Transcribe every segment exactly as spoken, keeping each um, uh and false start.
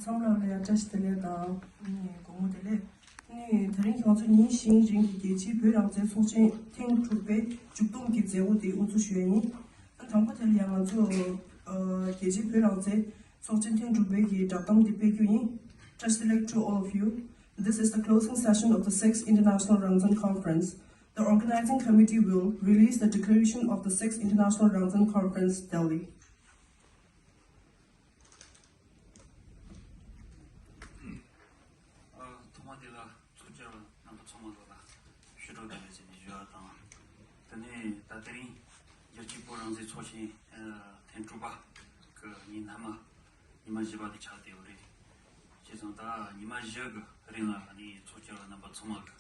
ཚང་མ་ལ་ཡང་བཀྲ་ཤིས་བདེ་ལེགས་དང་། ནས་དགོང་མོ་བདེ་ལེགས། ནས་དེ་རིང་ཁྱོད་ཚོ་ཉིན་བཞིའི་རིང་གི་རྒྱལ་སྤྱིའི་བོད་རང་བཙན་ཚོགས་ཆེན་ཐེངས་དྲུག་པའི་མཇུག་བསྡོམས་ཀྱི་མཛད་སྒོ་དེ་དབུ་འཛུགས་ཞུ་ཡ་ཡིན། དང་པོ་དེ་ལ་ཡང་ང་ཚོ་ཨ་རྒྱལ་སྤྱིའི་བོད་རང་བཙན་ཚོགས་ཆེན་ཐེངས་དྲུག་པའི་གི་བསྒྲགས་གཏམ་དེ་སྤེལ་རྒྱུ་ཡིན། བཀྲ་ཤིས་བདེ་ལེགས་to all of you. This is the closing session of the sixth International Rangzen Conference. The organizing committee will release the declaration of the sixth International Rangzen Conference, Delhi. ཨ། ཐོག་མ་དེ་ལ་ཚོགས་བཅར་བ་རྣམ་པ་ཚང་མ་ལོ་ལ་ཞུ་སྒྲོག་དང་ལས་བྱེད་ནས་ཞུ་བ་དང་། དེ་ནས་ད་དེ་རིང་རྒྱལ་སྤྱིའི་བོད་རང་བཙན་ཚོགས་ཆེན་ཨ་ཐེངས་དྲུག་པ་གི་ཉིན་མཐའ་མ་ཉི་མ་བཞི་པ་དེ་ཆགས་བསྡད་ཡོད་རེད། བྱས་ཙང་ད་ཉི་མ་བཞི་གི་རིང་ལ་ནི་ཚོགས་བཅར་བ་རྣམ་པ་ཚང་མ་གི་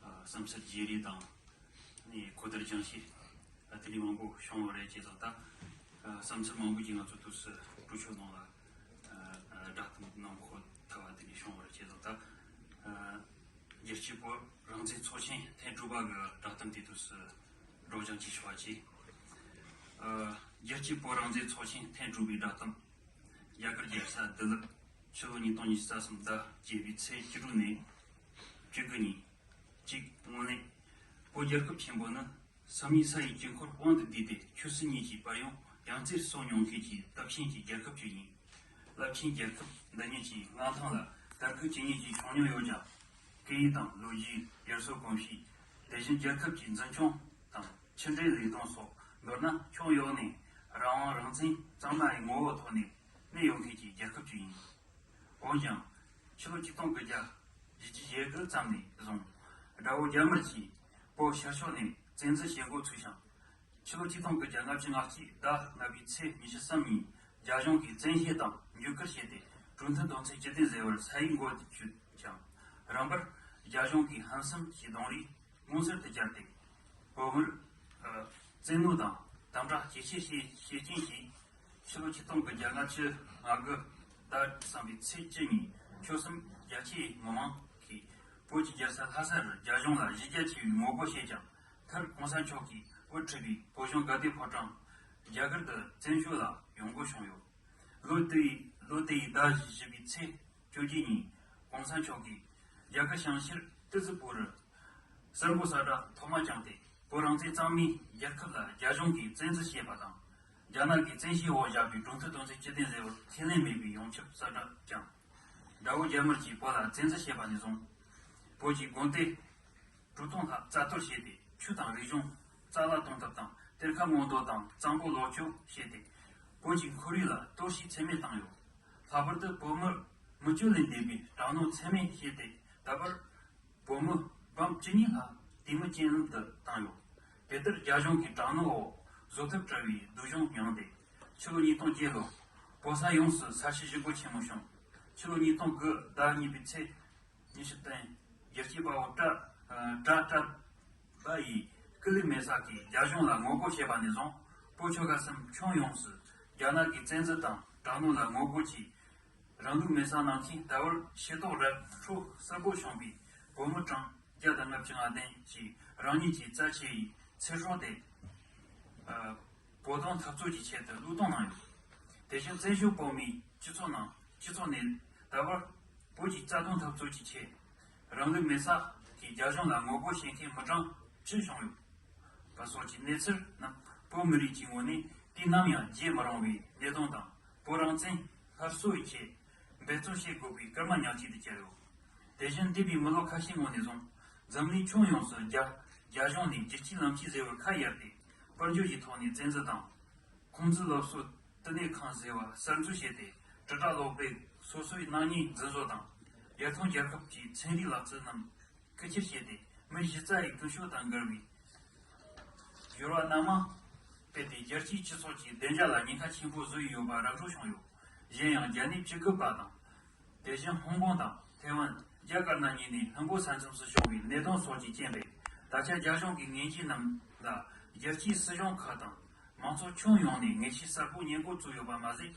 ཨ་བསམ་ཚུལ་བརྗེ་རེས་དང་། ནས་གོ་བསྡུར་སྦྱང་བཤད། ཨ་དེ་འདྲའི་མང་པོ་བྱུང་བ་རེད། བྱས་ཙང་ད་ཨ་བསམ་ཚུལ་མང་པོ་ཅིག་ང་ཚོ་དུས་སུ་གྲོས་ཆོད་ནང་ལ་ཨ་ཨ་བསྒྲགས་གཏམ་ནང་འཁོད་ཐུབ་པ་དེ་འདྲའི་བྱུང་བ་རེད། བྱས་ཙང་ད་ཨ་རྒྱལ་སྤྱིའི་བོད་རང་བཙན་ཚོགས་ཆེན་ཐེངས་དྲུག་པ་གི་བསྒྲགས་གཏམ་དེ་དུས་སུ་སྒྲོག་སྦྱང་བྱེད་ཆོག་པ་བྱས། ཨ་རྒྱལ་སྤྱིའི་བོད་རང་བཙན་ཚོགས་ཆེན་ཐེངས་དྲུག་པའི་བསྒྲགས་གཏམ། རྒྱ་གར་རྒྱལ་ས་ལྡི་ལི། ཕྱི་ལོ་ཉིས་སྟོང་ཉི་ཤུ་རྩ་གསུམ་ཟླ་བརྒྱད་པའི་ཚེས་བཅུ་དྲུག་ནས་བཅུ་དགུ་ཉིན། གཅིག་དངོས་གནས་བོད་རྒྱལ་ཁབ་ཆེན་པོ་ནི་སེམས་ཉིད་ས་ཡི་དཀྱིལ་འཁོར་དབང་དུ་བསྡུས་ཏེ་ཆོས་སྲིད་གཉིས་ཀྱི་དཔལ་ཡོན་ཡང་རྩེར་སོན་མྱོང་མཁན་གྱི་སྟོབས་ཆེན་གྱི་རྒྱལ་ཁབ་ཅིག་ཡིན། རླབས་ཆེན་རྒྱལ་ཁབ་འདི་ཉིད་ཀྱི་མངའ་ཐང་ལ་དར་རྒུད་ཇི་སྙེད་ཅིག་བྱུང་མྱོང་ཡོད་ཀྱང་། སྐད་ཡིག་དང་ལོ་རྒྱུས། སྒེར་སྲུང་གོམས་གཤིས། དེ་བཞིན་རྒྱལ་ཁབ་ཀྱི་འཛིན་སྐྱོང་དང་ཕྱི་འབྲེལ་ལས་དོན་སོགས་མདོར་ན་ཁྱོན་ཡོངས་ནས་རང་དབང་རང་བཙན་གཙང་མ་ཡི་ངོ་བོའི་ཐོག་ནས་གནས་ཡོད་མཁན་གྱི་རྒྱལ་ཁབ་ཅིག་ཡིན། འོན་ཀྱང་། ཕྱི་ལོ་ཆིག་སྟོང་དགུ་བརྒྱ་བཞི་བཅུ་ཞེ་དགུ་ཙམ་ནས་བཟུང་དགྲ་བོ་རྒྱ་དམར་གྱིས་བོད་ཤར་ཕྱོགས་ནས་བཙན་འཛུལ་བྱེད་འགོ་ཚུགས་ཤིང་། ཕྱི་ལོ་ཆིག་སྟོང་དགུ་བརྒྱ་ལྔ་བཅུ་ང་གཅིག་ཟླ་ལྔ་པའི་ཚེས་ཉི་ཤུ་གསུམ་ཉིན་རྒྱ་གཞུང་གིས་བཙན་ཤེད་དང་འཇིགས་སྐུལ་བྱས་ཏེ་གྲོས་མཐུན་དོན་ཚན་བཅུ་བདུན་ཟེར་བར་ས་ཡིག་འགོད་དུ་བཅུག་ཅིང་། རིམ་པར་རྒྱ་གཞུང་གིས་ཧམ་སེམས་ཀྱི་གདོང་རིས་མངོན་གསལ་དུ་གྱུར་ཏེ། བོད་མིར་ཨ་བཙན་གནོན་དང་དམ་དྲག་ཇེ་ཆེ་བྱས་བྱས་རྐྱེན་གྱིས། ཕྱི་ལོ་ཆིག་སྟོང་དགུ་བརྒྱ་ལྔ་བཅུ་ང་དགུ་ཟླ་གསུམ་པའི་ཚེས་བཅུ་ཉིན་ཆོལ་གསུམ་རྒྱ་ཆེའི་མི་མང་གིས་བོད་ཀྱི་རྒྱལ་ས་ལྷ་ས་རུ་རྒྱ་གཞུང་ལ་གཞི་རྒྱ་ཆེ་བའི་ངོ་རྒོལ་བྱས་ཀྱང་། མཐར་གོང་ས་མཆོག་གིས་དབུ་ཁྲིད་པའི་བོད་གཞུང་དགའ་ལྡན་ཕོ་བྲང་རྒྱ་གར་དུ་བཙན་བྱོལ་ལ་ཡོང་དགོས་བྱུང་ཡོད། ལོ་དེའི་ལོ་དེའི་ཟླ་བཞི་པའི་ཚེས་བཅོ་བརྒྱད་ཉིན་གོང་ས་མཆོག་གིས་རྒྱ་གར་བྱང་ཤར་ཏི་ཛི་པུར་རུ་གསར་འགོད་གསལ་བསྒྲགས་ཐོག་མ་བསྐྱངས་ཏེ། བོད་རང་བཙན་གཙང་མའི་རྒྱལ་ཁབ་ལ་རྒྱ་གཞུང་གིས་བཙན་འཛུལ་བྱས་པ་དང་། རྒྱ་ནག་གིས་བཙན་ཤེད་འོག་བཞག་པའི་གྲོས་མཐུན་དོན་ཚན་བཅུ་བདུན་ཟེར་བར་ཁས་ལེན་མེད་པའི་ཡོངས་ཁྱབ་གསལ་བསྒྲགས་བསྐྱངས། དགྲ་བོ་རྒྱ་དམར་གྱིས་བོད་ལ་བཙན་འཛུལ་བྱས་པ་ནས་བཟུང་། བོད་ཀྱི་དགོན་སྡེ་གྲོ་ཐོང་ལྷ་རྩ་གཏོར་བྱས་ཏེ། ཆོས་དང་རིག་གཞུང་རྩ་བརླག་གཏོང་ཐབས་དང་། གཏེར་ཁ་སྔོག་འདོན་དང་། གཙང་པོ་ལོག་སྤྱོད་བྱས་ཏེ། བོད་ཀྱི་ཁོར་ཡུག་ལ་གཏོར་བཤིག་ཚད་མེད་བཏང་ཡོད། ལྷག་པར་དུ་བོད་མི་མི་སྤྱོད་ལས་འདས་པའི་དྲག་གནོན་ཚད་མེད་བྱས་ཏེ། ད་བར་བོད་མི་འབུམ་བཅུ་གཉིས་ལྷག་དུས་མེད་རྐྱེན་ལམ་དུ་བཏང་ཡོད། དེ་ལྟར་རྒྱ་གཞུང་གི་དྲག་གནོན་འོག་བཟོད་ཐབས་བྲལ་བའི་སྡུག་སྦྱོང་མྱངས་ཏེ། ཕྱི་ལོ་ཉིས་སྟོང་བརྒྱད་ལོར་བོད་ས་ཡོངས་སུ་ས་བྱི་ཞི་རྒོལ་ཆེན་མོ་བྱུང་། ཕྱི་ལོ་ཉིས་སྟོང་དགུ་ཟླ་གཉིས་པའི་ཚེས་ཉི་ཤུ་སྟེང་རྒྱལ་གཅེས་དཔའ་བོ་བཀྲ་ཨ་བཀྲ་བཀྲ་བྷ་ཡིས་སྐུ་ལུས་མེ་སྲེག་གིས་རྒྱ་གཞུང་ལ་ངོ་རྒོལ་བྱས་པ་ནས་བཟུང་། བོད་ཆོལ་ཁ་གསུམ་ཁྱོན་ཡོངས་སུ་རྒྱ་ནག་གི་བཙན་འཛུལ་དང་དྲག་གནོན་ལ་ངོ་རྒོལ་གྱིས། རང་ལུས་མེ་སྲེག་གནང་མཁན་ད་བར་ཤེས་རྟོགས་ར་འཕྲོད་གསལ་པོ་བྱུང་བའི་བོད་མི་གྲངས་བརྒྱ་དང་ལྔ་བཅུ་ང་བདུན་གྱིས་རང་ཉིད་ཀྱི་རྩ་ཆེ་བའི་ཚེ་སྲོག་དེ་ཨ་བོད་དོན་འཐབ་རྩོད་ཀྱི་ཆེད་དུ་བློས་གཏོང་གནང་ཡོད། དེ་བཞིན་བཙན་བྱོལ་བོད་མིའི་སྤྱི་ཚོགས་ནང་སྤྱི་ཚོགས་ནས་ད་བར་བོད་ཀྱི་རྩ་དོན་འཐབ་རྩོད་ཀྱི་ཆེད་རང་ལུས་མེ་སྲེག་གིས་རྒྱ་གཞུང་ལ་ངོ་རྒོལ་བྱེད་མཁན་མི་གྲངས་བཅུ་བྱུང་ཡོད་པ་སོགས་ཀྱི་གནས་ཚུལ་རྣམས་བོད་མི་རིགས་ཀྱི་ངོས་ནས་དུས་ནམ་ཡང་བརྗེད་མི་རུང་བའི་གནད་དོན་དང་། བོད་རང་བཙན་སླར་གསོ་ཡི་ཆེད་འབད་བརྩོན་བྱེད་དགོས་པའི་སྐུལ་མ་ཉག་གཅིག་ཏུ་གྱུར་ཡོད། དེ་བཞིན་འདས་པའི་མི་ལོ་ཁ་ཤས་སྔོན་ནས་བཟུང་། འཛམ་གླིང་ཁྱོན་ཡོངས་སུ་རྒྱ་རྒྱ་གཞུང་ནས་རྒྱལ་སྤྱིའི་ལམ་ཁའི་བཟོ་བར་ཁ་གཡར་ཏེ། དཔལ་འབྱོར་གྱི་ཐོག་ནས་བཙན་འཛུལ་དང་། ཁུང་ཙི་སློབ་གསོ་བསྟི་གནས་ཁང་ཟེར་བ་གསར་འཛུགས་བྱས་ཏེ། དྲིལ་བསྒྲགས་སློབ་དཔེ་སོ་སོའི་སྣང་བརྙན་རྫུན་བཟོ་དང་། ཡར་ཐོན་རྒྱལ་ཁབ་ཀྱི་ཚན་རིག་ལག་རྩལ་རྣམས་རྐུ་འཁྱེར་བྱས་ཏེ། མི་གཞི་རྩ་ཡི་ཀུན་སྤྱོད་དང་འགལ་བའི་སྦྱོར་བ་སྣ་མང་སྤེལ་ཏེ། རྒྱལ་སྤྱིའི་སྤྱི་ཚོགས་ཀྱི་བདེ་འཇགས་ལ་ཉེན་ཁ་ཆེན་པོ་བཟོ་ཡི་ཡོད་པ་ར་སྤྲོད་བྱུང་ཡོད། གཞན་ཡང་རྒྱ་ནད་བཅུ་དགུ་པ་དང་། དེ་བཞིན་ཧོང་ཀོང་དང་ཐེ་ཝན། རྒྱ་དཀར་ནག་གཉིས་ནས་ལྷུན་པོ་ས་མཚམས་སུ་བྱུང་བའི་གནད་དོན་སོགས་ཀྱི་རྐྱེན་པས། ད་ཆ་རྒྱ་གཞུང་གི་ངན་ཇུས་རྣམས་ལ་རྒྱལ་སྤྱིའི་སྲིད་གཞུང་ཁག་དང་མང་ཚོགས་ཁྱོན་ཡོངས་ནས་ངེས་ཤེས་གསལ་པོ་རྙེད་འགོ་བཙུགས་ཡོད་པ་མ་ཟད།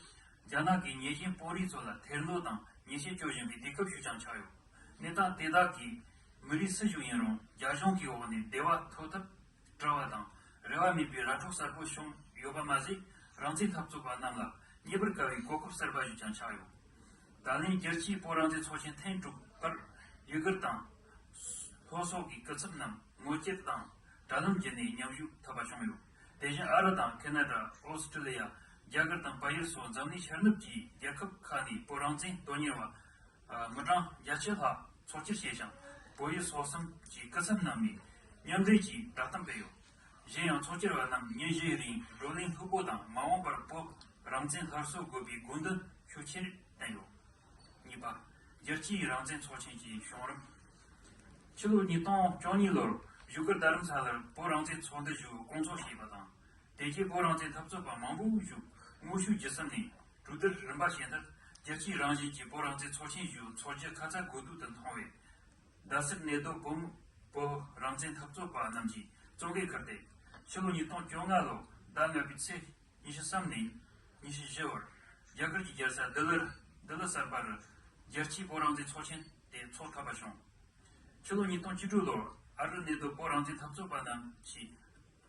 རྒྱ་ནག་གིས་ཉེས་ཅན་དཔོན་རིགས་ཚོ་ལ་ཐེར་འདོན་དང་ཉེས་ཆད་གཅོད་བཞིན་པའི་དུས་སྐབས་ཤིག་ཀྱང་ཆགས་ཡོད། གནས་སྟངས་དེ་དག་གིས་མི་རིགས་སུ་ཞིག་ཡིན་རུང་རྒྱ་གཞུང་གི་འོག་ནས་བདེ་བ་ཐོབ་ཐབས་བྲལ་བ་དང་། རེ་བ་མེད་པའི་ར་འཕྲོད་གསར་པ་བྱུང་ཡོད་པ་མ་ཟད། རང་བཙན་འཐབ་རྩོད་པ་རྣམས་ལ་རྙེད་པར་དཀའ་བའི་གོ་སྐབས་གསར་པ་ཞིག་ཀྱང་ཆགས་ཡོད། ད་ལན་རྒྱལ་སྤྱིའི་བོད་རང་བཙན་ཚོགས་ཆེན་ཐེངས་དྲུག་པར་ཡུ་གུར་དང་ལྷོ་སོག་གི་སྐུ་ཚབ་རྣམས་ངོ་བཅར་དང་དྲ་ལམ་བརྒྱུད་ནས་མཉམ་ཞུགས་ཐུབ་པ་བྱུང་ཡོད། དེ་བཞིན་ཨ་རི་དང་ཁེ་ན་ཌ། ཨོ་སི་ཀྲི་ལི་ཡ། རྒྱ་གར་དང་བལ་ཡུལ་སོགས་འཛམ་གླིང་ཤར་ནུབ་ཀྱི་རྒྱལ་ཁབ་ཁག་ནས་བོད་རང་བཙན་དོན་གཉེར་བ་མི་གྲངས་བརྒྱད་ཅུ་ལྷག་ཚོགས་བཅར་བྱས་ཤིང་། བོད་ཡུལ་སོག་གསུམ་གྱི་སྐུ་ཚབ་རྣམས་ནས་མཉམ་འབྲེལ་གྱིས་བསྒྲགས་གཏམ་སྤེལ་ཡོད། གཞན་ཡང་ཚོགས་བཅར་བ་རྣམས་ཉིན་བཞིའི་རིང་བགྲོ་གླེང་ལྷུག་པོ་དང་མ་འོངས་པར་བོད་རང་བཙན་སླར་གསོ་དགོས་པའི་དགོས་འདུན་ཤུགས་ཆེར་བསྟན་ཡོད། གཉིས་པ། རྒྱལ་སྤྱིའི་རང་བཙན་ཚོགས་ཆེན་གྱི་བྱུང་རིམ། ཕྱི་ལོ་ཉིས་སྟོང་བཅུ་གཉིས་ལོར་བཞུགས་སྒར་རྡ་རམ་ས་ལར་བོད་རང་བཙན་ཚོགས་འདུ་ཞིག་བསྐོང་ཚོགས་བྱས་པ་དང་། དེ་རྗེས་བོད་རང་བཙན་འཐབ་རྩོད་པ་མང་པོ་ཞིག་དངོས་ཤུགས་བརྒྱུད་གསུམ་ནས་གྲོས་བསྡུར་རིམ་པ་བྱས་མཐར། རྒྱལ་སྤྱིའི་རང་བཞིན་གྱི་བོད་རང་བཙན་ཚོགས་ཆེན་ཞིག་འཚོགས་རྒྱུ་ཁ་ཚ་དགོས་གཏུག་ཏུ་མཐོང་བས། རྡ་སར་གནས་སྡོད་བོད་མི་བོད་རང་བཙན་འཐབ་རྩོད་པ་རྣམས་ཀྱིས་བཙོན་འགན་འཁུར་ཏེ། ཕྱི་ལོ་ཉིས་སྟོང་བཅོ་ལྔ་ལོ་ཟླ་ལྔ་པའི་ཚེས་ཉི་ཤུ་གསུམ་ནས་ཉི་ཤུ་བཞི་བར་རྒྱ་གར་གྱི་རྒྱལ་ས་ལྡི་ལིར་ལྡི་ལི་གསར་པར་རྒྱལ་སྤྱིའི་བོད་རང་བཙན་ཚོགས་ཆེན་དེ་འཚོགས་ཐུབ་པ་བྱུང་། ཕྱི་ལོ་ཉིས་སྟོང་བཅུ་དྲུག་ལོར་ཨ་རིར་གནས་སྡོད་བོད་རང་བཙན་འཐབ་རྩོད་པ་རྣམས་ཀྱིས་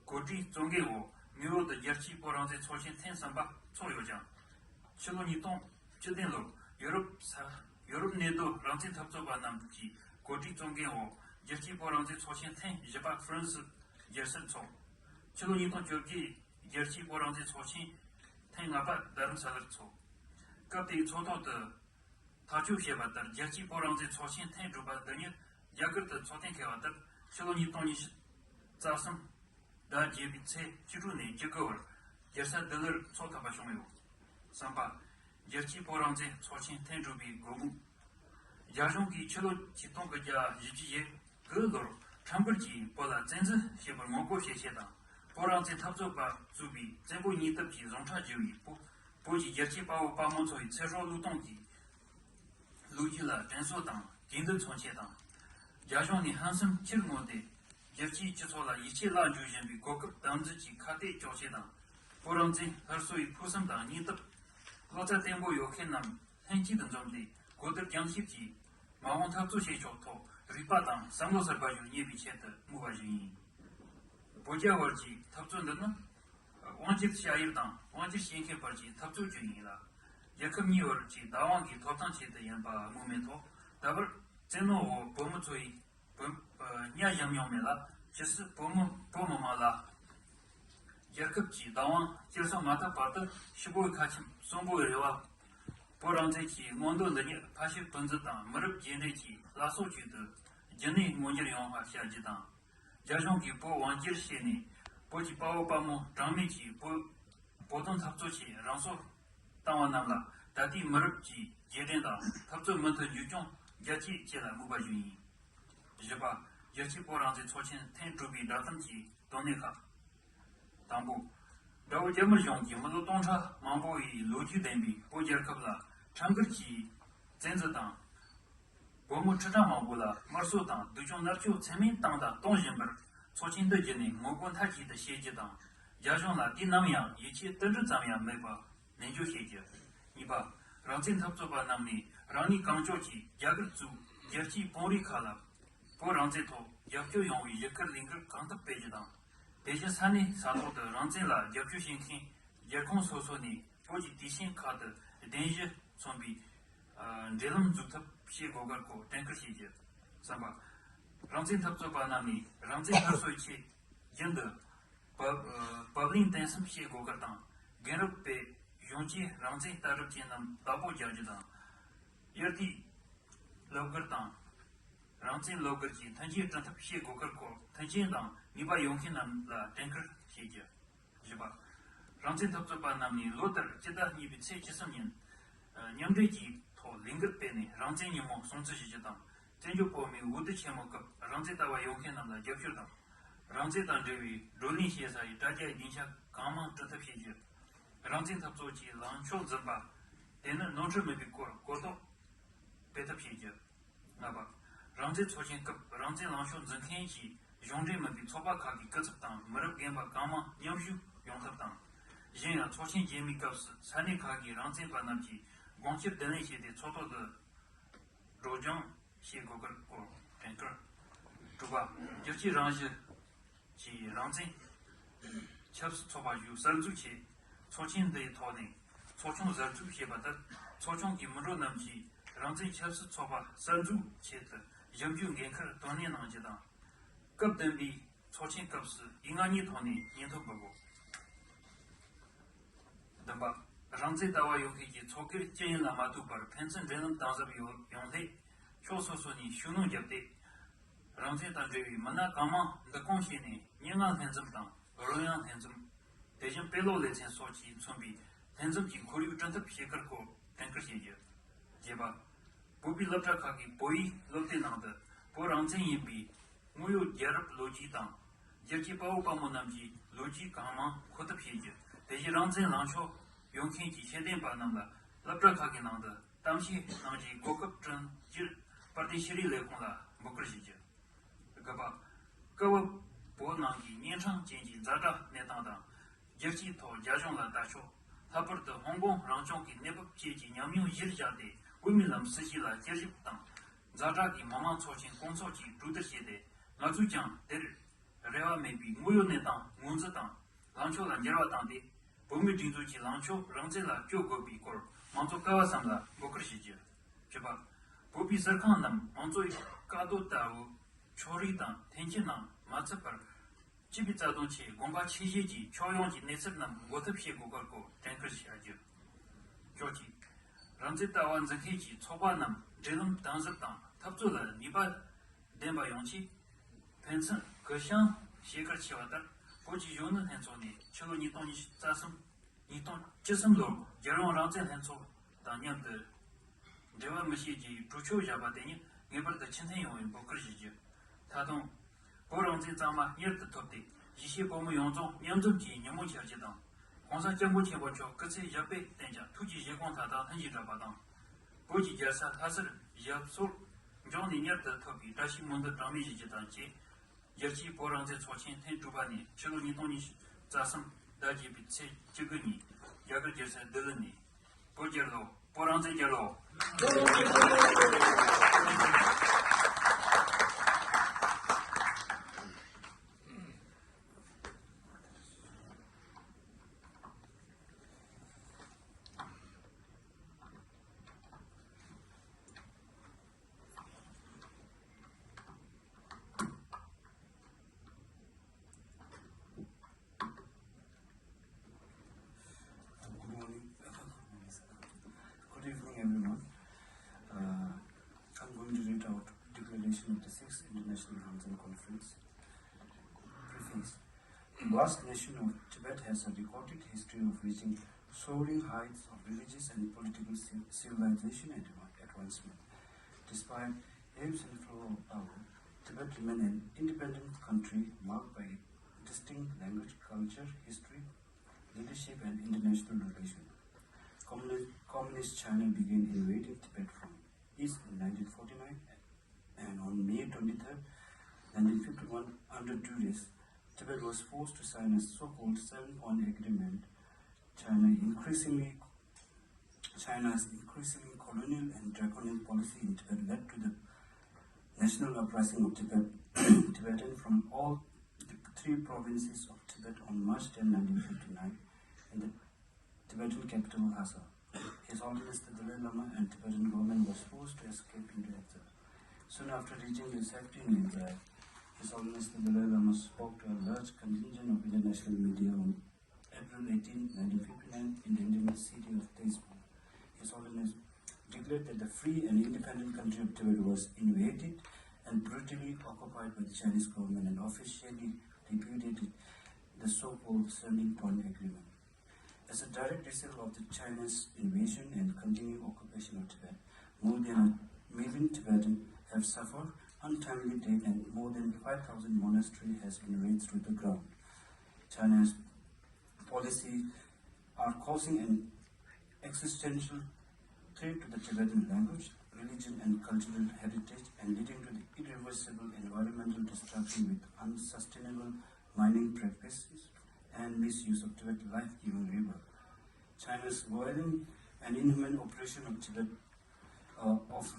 གོ་སྒྲིག་བཙོན་འགན་འོག་ནིའུ་ཡོག་ཏུ་རྒྱལ་སྤྱིའི་བོད་རང་བཙན་ཚོགས་ཆེན་ཐེངས་གསུམ་པ་འཚོགས་ཡོད་ཅིང་། ཕྱི་ལོ་ཉིས་སྟོང་བཅུ་བདུན་ལོར་ཡུ་རོབ་ས་ཡུ་རོབ་གནས་སྡོད་རང་བཙན་འཐབ་རྩོད་པ་རྣམས་ཀྱི་གོ་སྒྲིག་བཙོན་འགན་འོག་རྒྱལ་སྤྱིའི་བོད་རང་བཙན་ཚོགས་ཆེན་ཐེངས་བཞི་པ་ཧྥ་རན་སི་རྒྱལ་སར་འཚོགས། ཕྱི་ལོ་ཉིས་སྟོང་བཅོ་བརྒྱད་རྒྱལ་སྤྱིའི་བོད་རང་བཙན་ཚོགས་ཆེན་ཐེངས་ལྔ་པ་རྡ་རམ་ས་ལར་འཚོགས། སྐབས་དེའི་ཚོགས་ཐོག་ཏུ་ཐག་གཅོད་བྱས་པ་ལྟར། རྒྱལ་སྤྱིའི་བོད་རང་བཙན་ཚོགས་ཆེན་ཐེངས་དྲུག་པ་འདི་ཉིད་རྒྱ་གར་དུ་འཚོགས་གཏན་འཁེལ་བ་ལྟར། ཕྱི་ལོ་ཉིས་སྟོང་ཉི་ཤུ་རྩ་གསུམ་ཟླ་བརྒྱད་པའི་ཚེས་བཅུ་དྲུག་ནས་བཅུ་དགུ་བར་རྒྱལ་ས་ལྡི་ལིར་འཚོགས་ཐུབ་པ་བྱུང་ཡོད། གསུམ་པ། རྒྱལ་སྤྱིའི་བོད་རང་བཙན་ཚོགས་ཆེན་ཐེངས་དྲུག་པའི་དགོས་དམིགས། རྒྱ་གཞུང་གིས་ཕྱི་ལོ་ཆིག་སྟོང་དགུ་བརྒྱ་བཞི་བཅུ་ཞེ་དགུ་ལོར་ཁྲིམས་འགལ་གྱིས་བོད་ལ་བཙན་འཛུལ་བྱས་པར་ངོ་རྒོལ་བྱེད་ཆེད་དང་། བོད་རང་བཙན་འཐབ་རྩོད་པ་གཙོས་པའི་བཙན་པོ་གཉིས་སྟོབས་ཀྱི་ཟུངས་ཁྲག་རྒྱུ་བའི་བོད་བོད་ཀྱི་རྒྱལ་གཅེས་དཔའ་བོ་དཔའ་མོ་ཚོ་ཡི་ཚེ་སྲོག་བློས་གཏོང་གི་ལོ་རྒྱུས་ལ་དྲན་གསོ་དང་དགོས་འདུན་མཚོན་ཆེད་དང་། རྒྱ་གཞུང་ནས་ཧམ་སེམས་ཕྱིར་མངོན་ཏེ། རྒྱལ་སྤྱིའི་སྤྱི་ཚོགས་ལ་ཡིད་ཆེས་བརླག་འཇུག་བཞིན་པའི་གོ་སྐབས་དམ་འཛིན་གྱི་ཁ་གཏད་གཅོག་ཆེད་དང་། བོད་རང་བཙན་སླར་གསོ་ཡི་ཕུགས་བསམ་དང་སྙིང་སྟོབས། བློ་རྩ་བརྟན་པོ་ཡོད་མཁན་རྣམས་ལྷན་གཅིག་ཏུ་འཛོམས་ཏེ། གོ་བསྡུར་རྒྱང་ཞིབ་ཀྱིས་མ་འོངས་འཐབ་རྩོད་བྱེད་ཕྱོགས་ཐོག་རིག་པ་དང་བསམ་བློ་གསར་པ་ཞིག་རྙེད་པའི་ཆེད་དུ་དམིགས་པ་ཞིག་ཡིན། བོད་རྒྱ་བར་གྱི་འཐབ་རྩོད་འདི་ནི། དབང་སྒྱུར་བྱ་ཡུལ་དང་དབང་སྒྱུར་བྱེད་མཁན་བར་གྱི་འཐབ་རྩོད་ཅིག་ཡིན་ལ། རྒྱལ་ཁབ་གཉིས་བར་གྱི་བདག་དབང་གི་ཐོབ་ཐང་ཆེད་དུ་ཡིན་པ་སྨོས་མེད་ཐོག་ད་བར་བཙན་གནོན་འོག་བོད་མི་ཚོ་ཡིས་བོད་ཉ་བཞམ་མྱོང་མེད་ལ། ཇི་སྲིད་བོད་མི་བོད་མི་མང་ལ་རྒྱལ་ཁབ་ཀྱི་བདག་དབང་སྤྱི་སྲུང་མ་ཐུབ་བར་དུ་ཤི་བོའི་ཁ་ཆེམས་གསོན་པོའི་རེ་བ། བོད་རང་བཙན་གྱི་མངོན་འདོད་འདི་ཉིད་ཕ་ཤུལ་བུ་འཛིན་དང་མི་རབས་རྗེས་འདེད་ཀྱི་བླ་སྲོག་ཅིག་ཏུ་རྒྱུན་གནས་མངོན་འགྱུར་ཡོང་བ་བྱ་རྒྱུ་དང་། རྒྱ་གཞུང་གིས་བོད་དབང་སྒྱུར་བྱས་ནས་བོད་ཀྱི་དཔའ་བོ་དཔའ་མོ་གྲངས་མེད་ཀྱིས་བོད་བོད་དོན་འཐབ་རྩོད་ཆེད་རང་སྲོག་བཏང་བ་རྣམས་ལ་ད་ལྟའི་མི་རབས་ཀྱི་རྗེས་དྲན་དང་འཐབ་རྩོད་མུ་མཐུད་མཇུག་སྐྱོང་རྒྱ་སྐྱེད་ཆེད་ལ་དམིགས་པ་ཞིག་ཡིན། བཞི་པ། རྒྱལ་སྤྱིའི་བོད་རང་བཙན་ཚོགས་ཆེན་ཐེངས་དྲུག་པའི་བསྒྲགས་གཏམ་གྱི་དོན་གནད་ཁག་དང་པོ། དགྲ་བོ་རྒྱ་དམར་གཞུང་གིས་མི་ལོ་སྟོང་ཕྲག་མང་པོ་ཡི་ལོ་རྒྱུས་ལྡན་པའི་བོད་རྒྱལ་ཁབ་ལ་ཁྲིམས་འགལ་གྱིས་བཙན་འཛུལ་དང་། བོད་མི་ཁྲི་ཕྲག་མང་པོ་ལ་དམར་གསོད་དང་སྡུག་སྦྱོང་མནར་གཅོད་ཚད་མེད་བཏང་དང་གཏོང་བཞིན་པར་ཚོགས་ཆེན་འདི་བརྒྱུད་ནས་ངོ་རྒོལ་མཐའ་གཅིག་ཏུ་བྱེད་རྒྱུ་དང་། རྒྱ་གཞུང་ལ་དུས་ནམ་ཡང་ཡིད་ཆེས་ཏིལ་འབྲུ་ཙམ་ཡང་མེད་པ་ནན་བརྗོད་བྱེད་རྒྱུ། གཉིས་པ། རང་བཙན་འཐབ་རྩོད་པ་རྣམས་ནས་རང་ནུས་གང་ལྕོགས་ཀྱིས་རྒྱ་གར་གཙོས་རྒྱལ་སྤྱིའི་དཔོན་རིགས་ཁག་ལ་བོད་རང་བཙན་ཐོག་རྒྱབ་སྐྱོར་ཡོང་བའི་ཡི་གེར་ལས་འགུལ་གང་ཐུབ་སྤེལ་རྒྱུ་དང་། དེ་བཞིན་ས་གནས་ས་ཐོག་ཏུ་རང་བཙན་ལ་རྒྱབ་སྐྱོར་བྱེད་མཁན་རྒྱལ་ཁོངས་སོ་སོ་ནས་བོད་ཀྱི་དུས་ཆེན་ཁག་ཏུ་གདན་ཞུ་མཚོན་པའི་ཨ་འབྲེལ་ལམ་འཛུགས་ཐབས་བྱེད་དགོས་སྐོར་སྐོར་དྲན་སྐུལ་བྱེད་རྒྱུ། གསུམ་པ། རང་བཙན་འཐབ་རྩོད་པ་རྣམས་ནས་རང་བཙན་སླར་གསོའི་ཆེད་རྒྱུན་དུ་བབ་ཨ་བབ་བརླིང་བརྟན་གསུམ་བྱེད་དགོས་སྐོར་དང་། རྒན་རབས་པའི་གཞོན་སྐྱེས་རང་བཙན་ལྟ་གྲུབ་ཅན་རྣམས་བདག་པོ་རྒྱག་རྒྱུ་དང་། དབྱར་དུས་སློབ་གར་དང་། རང་བཙན་སློབ་གར་གྱི་མཐུན་རྐྱེན་བསྐྲུན་ཐབས་བྱེད་དགོས་སྐོར་སྐོར་མཐུན་རྐྱེན་དང་ནུས་པ་ཡོད་མཁན་རྣམས་ལ་དྲན་སྐུལ་བྱེད་རྒྱུ། བཞི་པ། རང་བཙན་འཐབ་རྩོད་པ་རྣམས་ནས་ལོ་ལྟར་སྤྱི་ཟླ་གཉིས་པའི་ཚེས་བཅུ་གསུམ་ཉིན། མཉམ་འབྲེལ་གྱི་ཐོག་ལས་འགུལ་སྤེལ་ནས་རང་བཙན་ཉིན་མོ་སྲུང་བརྩི་ཞུ་རྒྱུ་དང་། བཙན་བྱོལ་བོད་མིའི་འོས་བསྡུ་ཆེན་མོ་སྐབས་རང་བཙན་ལྟ་བ་ཡོད་མཁན་རྣམས་ལ་རྒྱབ་སྐྱོར་དང་། རང་བཙན་དང་འབྲེལ་བའི་བགྲོ་གླེང་བྱེད་ས་ཡི་དྲ་རྒྱའི་སྡིངས་ཆ་གང་མང་བསྐྲུན་ཐབས་བྱེད་རྒྱུ། རང་བཙན་འཐབ་རྩོད་ཀྱི་ལངས་ཕྱོགས་འཛིན་པ་དེ་ནི་ནོར་འཁྲུལ་མིན་པའི་སྐོར་གོ་རྟོགས་སྤེལ་ཐབས་བྱེད་རྒྱུ། ལྔ་པ། རང་བཙན་ཚོགས་ཆེན་སྐབས་རང་བཙན་ལངས་ཕྱོགས་འཛིན་མཁན་གྱི་གཞུང་འབྲེལ་མིན་པའི་ཚོགས་པ་ཁག་གི་སྐུ་ཚབ་དང་མི་རབས་རྒན་པ་གང་མང་མཉམ་ཞུགས་ཡོང་ཐབས་དང་། གཞན་ཡང་ཚོགས་ཆེན་རྗེས་མའི་སྐབས་སུ་ས་གནས་ཁག་གི་རང་བཙན་པ་རྣམས་ཀྱིས་དགོངས་འཆར་བསྡུ་ལེན་བྱས་ཏེ་ཚོགས་ཐོག་ཏུ་སྒྲོག་སྦྱང་བྱེད་དགོས་སྐོར་སྐོར་དྲན་སྐུལ། དྲུག་པ། རྒྱལ་སྤྱིའི་རང་བཞིན་གྱི་རང་བཙན་ཆབ་སྲིད་ཚོགས་པ་ཞིག་གསར་འཛུགས་ཆེད་ཚོགས་ཆེན་འདིའི་ཐོག་ནས་ ཚོགས་ཆུང་གསར་འཛུགས་བྱས་པ་ལྟར། ཚོགས་ཆུང་གི་མི་རོ་རྣམས་ཀྱིས་རང་བཙན་ཆབ་སྲིད་ཚོགས་པ་གསར་འཛུགས་ཆེད་དུ་ཞིབ་འཇུག་འགན་འཁུར་དོ་ནན་གནང་རྒྱུ་དང་། སྐབས་བདུན་པའི་ཚོགས་ཆེན་སྐབས་སུ་ཡིག་ངག་གཉིས་ཐོག་ནས་སྙན་ཐོ་འབུལ་དགོས། བདུན་པ། རང་བཙན་ལྟ་བ་ཡོད་མཁན་གྱི་ཚོགས་སྒེར་ཅི་ཡིན་ལ་མ་ལྟོས་པར། ཕན་ཚུན་འབྲེལ་ལམ་དམ་ཟབ་ཡོད་ཡོང་སླད། ཕྱོགས་སོ་སོ་ནས་ཤུགས་སྣོན་བརྒྱབ་སྟེ། རང་བཙན་དང་འབྲེལ་བའི་མི་སྣ་གང་མང་འདུ་སྐོང་བྱས་ནས། སྙན་ངག་ལྷན་འཛོམས་དང་རོལ་དབྱངས་ལྷན་འཛོམས། དེ་བཞིན་དཔེ་ཀློག་ལེ་ཚན་སོགས་ཀྱིས་མཚོན་པའི་ལྷན་འཛོམས་ཀྱི་ཁོར་ཡུག་བསྐྲུན་ཐབས་བྱེད་ཁུལ་སྐོར་དྲན་སྐུལ་བྱེད་རྒྱུ། བརྒྱད་པ། བོད་པའི་སློབ་གྲྭ་ཁག་གི་བོད་ཡིག་སློབ་དེབ་ནང་དུ་བོད་རང་བཙན་ཡིན་པའི་དངོས་ཡོད་རྒྱལ་རབས་ལོ་རྒྱུས་དང་། རྒྱལ་གཅེས་དཔའ་བོ་དཔའ་མོ་རྣམས་ཀྱི་ལོ་རྒྱུས་གང་མང་འཁོད་ཐབས་བྱེད་རྒྱུ། དེ་བཞིན་རང་བཙན་ལངས་ཕྱོགས་ཡོད་མཁན་གྱི་ཤེས་ལྡན་པ་རྣམས་ལ་སློབ་གྲྭ་ཁག་གི་ནང་དུ་གཏམ་བཤད་གནང་རྒྱུའི་གོ་སྐབས་བསྐྲུན་རྒྱུར་དཔལ་ལྡན་ཤེས་རིག་ལས་ཁུངས་ལ་འབོད་སྐུལ་ཞུ་རྒྱུ། དགུ་པ། སྐབས་བབ་བོད་ནང་གི་གཉན་འཕྲང་ཅན་གྱི་ཛ་དྲག་གནས་སྟངས་དང་། རྒྱལ་སྤྱིའི་ཐོག་རྒྱ་གཞུང་ལ་ལྟ་ཕྱོགས། ལྷག་པར་དུ་ཧོང་ཀོང་རང་སྐྱོང་གི་གནས་བབ་བཅས་ཀྱི་ཉམས་མྱོང་གཞིར་བཞག་སྟེ། དབུ་མའི་ལམ་སྲིད་བྱུས་ལ་བསྐྱར་ཞིབ་དང་། ཛ་དྲག་གི་མི་དམངས་ཚོགས་ཆེན་སྐོང་ཚོགས་ཀྱིས་གྲོས་བསྡུར་བྱས་ཏེ། ང་ཚོས་ཀྱང་དེར་རེ་བ་མེད་པའི་དངོས་ཡོད་གནས་སྟངས་ངོས་འཛིན་དང་། ལངས་ཕྱོགས་ལ་འགྱུར་བ་བཏང་སྟེ། བོད་མིའི་སྒྲིག་འཛུགས་ཀྱི་ལངས་ཕྱོགས་རང་བཙན་ལ་བསྐྱོད་དགོས་པའི་སྐོར་མང་གཙོ་ཀ་བ་གསུམ་ལ་འབོད་སྐུལ་ཞུ་རྒྱུ། བཅུ་པ། བོད་པའི་གསར་ཁང་རྣམས་མང་གཙོའི་བཀའ་སྡོད་ལྟ་བུ་ཕྱོགས་རིས་དང་འཐེན་འཁྱེར་ནང་མ་ཚུད་པར། སྤྱི་པའི་རྩ་དོན་ཆེད་དགོངས་པ་ཆེ་བཞེས་ཀྱིས་ཕྱོགས་ཡོངས་ཀྱི་གནས་ཚུལ་རྣམས་འགོད་ཐབས་བྱེད་དགོས་སྐོར་སྐོར་དྲན་སྐུལ་བྱ་རྒྱུ། བཅོ་གཅིག་རང་བཙན་ལྟ་བ་འཛིན་མཁན་གྱི་ཚོགས་པ་རྣམས་འབྲེལ་ལམ་དམ་ཟབ་དང་འཐབ་རྩོད་ལ་ནུས་པ་ལྡན་པ་ཡོང་ཆེད། ཕན་ཚུན་གུ་བཤངས་བྱེད་ཁུལ་བྱས་པ་ལྟར། བོད་ཀྱི་གཞོན་ནུ་ལྷན་ཚོགས་ནས་ཕྱི་ལོ་ཉིས་སྟོང་ཉི་ཤུ་རྩ་གསུམ། ཉིས་སྟོང་བཅུ་གསུམ་ལོར་རྒྱལ་ཡོངས་རང་བཙན་ལྷན་ཚོགས་དང་མཉམ་དུ་འབྲེལ་བ་མི་བྱེད་རྒྱུའི་གྲོས་ཆོད་བཞག་པ་དེ་ཉིད་ངེས་པར་དུ་ཕྱིར་འཐེན་ཡོང་བའི་འབོད་སྐུལ་ཞུ་རྒྱུ། ད་དུང་། བོད་རང་བཙན་གཙང་མ་མྱུར་དུ་ཐོབ་སྟེ། གཞིས་བྱེས་བོད་མི་ཡོངས་རྫོགས་མཉམ་འཛོམས་ཀྱི་ཉིན་མོ་འཆར་རྒྱུ་དང་། ྋགོང་ས་ྋསྐྱབས་མགོན་ཆེན་པོ་མཆོག་སྐུ་ཚེ་ཞབས་པད་བརྟན་ཅིང་ཐུགས་ཀྱི་བཞེད་དགོངས་མཐའ་དག་ལྷུན་གྱིས་གྲུབ་པ་དང་། བོད་ཀྱི་རྒྱལ་ས་ལྷ་སར་ཞབས་སོར་འབྱོར་ནས་མྱུར་དུ་ཐོབ་པའི་བཀྲ་ཤིས་སྨོན་འདུན་གྲངས་མེད་ཞུ་རྒྱུ་དང་བཅས། རྒྱལ་སྤྱིའི་བོད་རང་བཙན་ཚོགས་ཆེན་ཐེངས་དྲུག་པ་ནས་ཕྱི་ལོ་ཉིས་སྟོང་ཉི་ཤུ་རྩ་གསུམ་ཟླ་བརྒྱད་པའི་ཚེས་བཅུ་དགུ་ཉིན་རྒྱ་གར་རྒྱལ་ས་ལྡི་ལི་ནས། བོད་རྒྱལ་ལོ། བོད་རང་བཙན་རྒྱལ་ལོ། Good morning. Good evening, everyone. Uh, I'm going to read out declaration of the sixth International Rangzen Conference. Preface. The vast nation of Tibet has a recorded history of reaching soaring heights of religious and political civ- civilization and adva- advancement. Despite ebbs and flows of power, Tibet remains an independent country marked by distinct language, culture, history, leadership, and international relations. Communist, Communist China began invading Tibet from east in nineteen forty-nine, and on May twenty-third, nineteen fifty-one, under duress, Tibet was forced to sign a so-called seven-point agreement. China increasingly China's increasingly colonial and draconian policy in Tibet led to the national uprising of Tibet, Tibetan from all the three provinces of Tibet on March tenth, nineteen fifty-nine, in the Tibetan capital Lhasa. His Holiness the Dalai Lama and Tibetan government was forced to escape into exile. Soon after reaching the safety in exile, His Holiness the Dalai Lama spoke to a large contingent of international media on April eighteenth, nineteen fifty-nine, in the Indian city of Tezpur. His Holiness declared that the free and independent country of Tibet was invaded and brutally occupied by the Chinese government and officially repudiated the so-called seventeen-point agreement. As a direct result of the China's invasion and continued occupation of Tibet, more than a million Tibetans have suffered untimely death and more than five thousand monasteries has been razed to the ground. China's policy are causing an existential threat to the Tibetan language, religion, and cultural heritage, and leading to the irreversible environmental destruction with unsustainable mining practices and misuse of Tibet's life-giving river. China's violent and inhuman oppression of Tibet, uh, of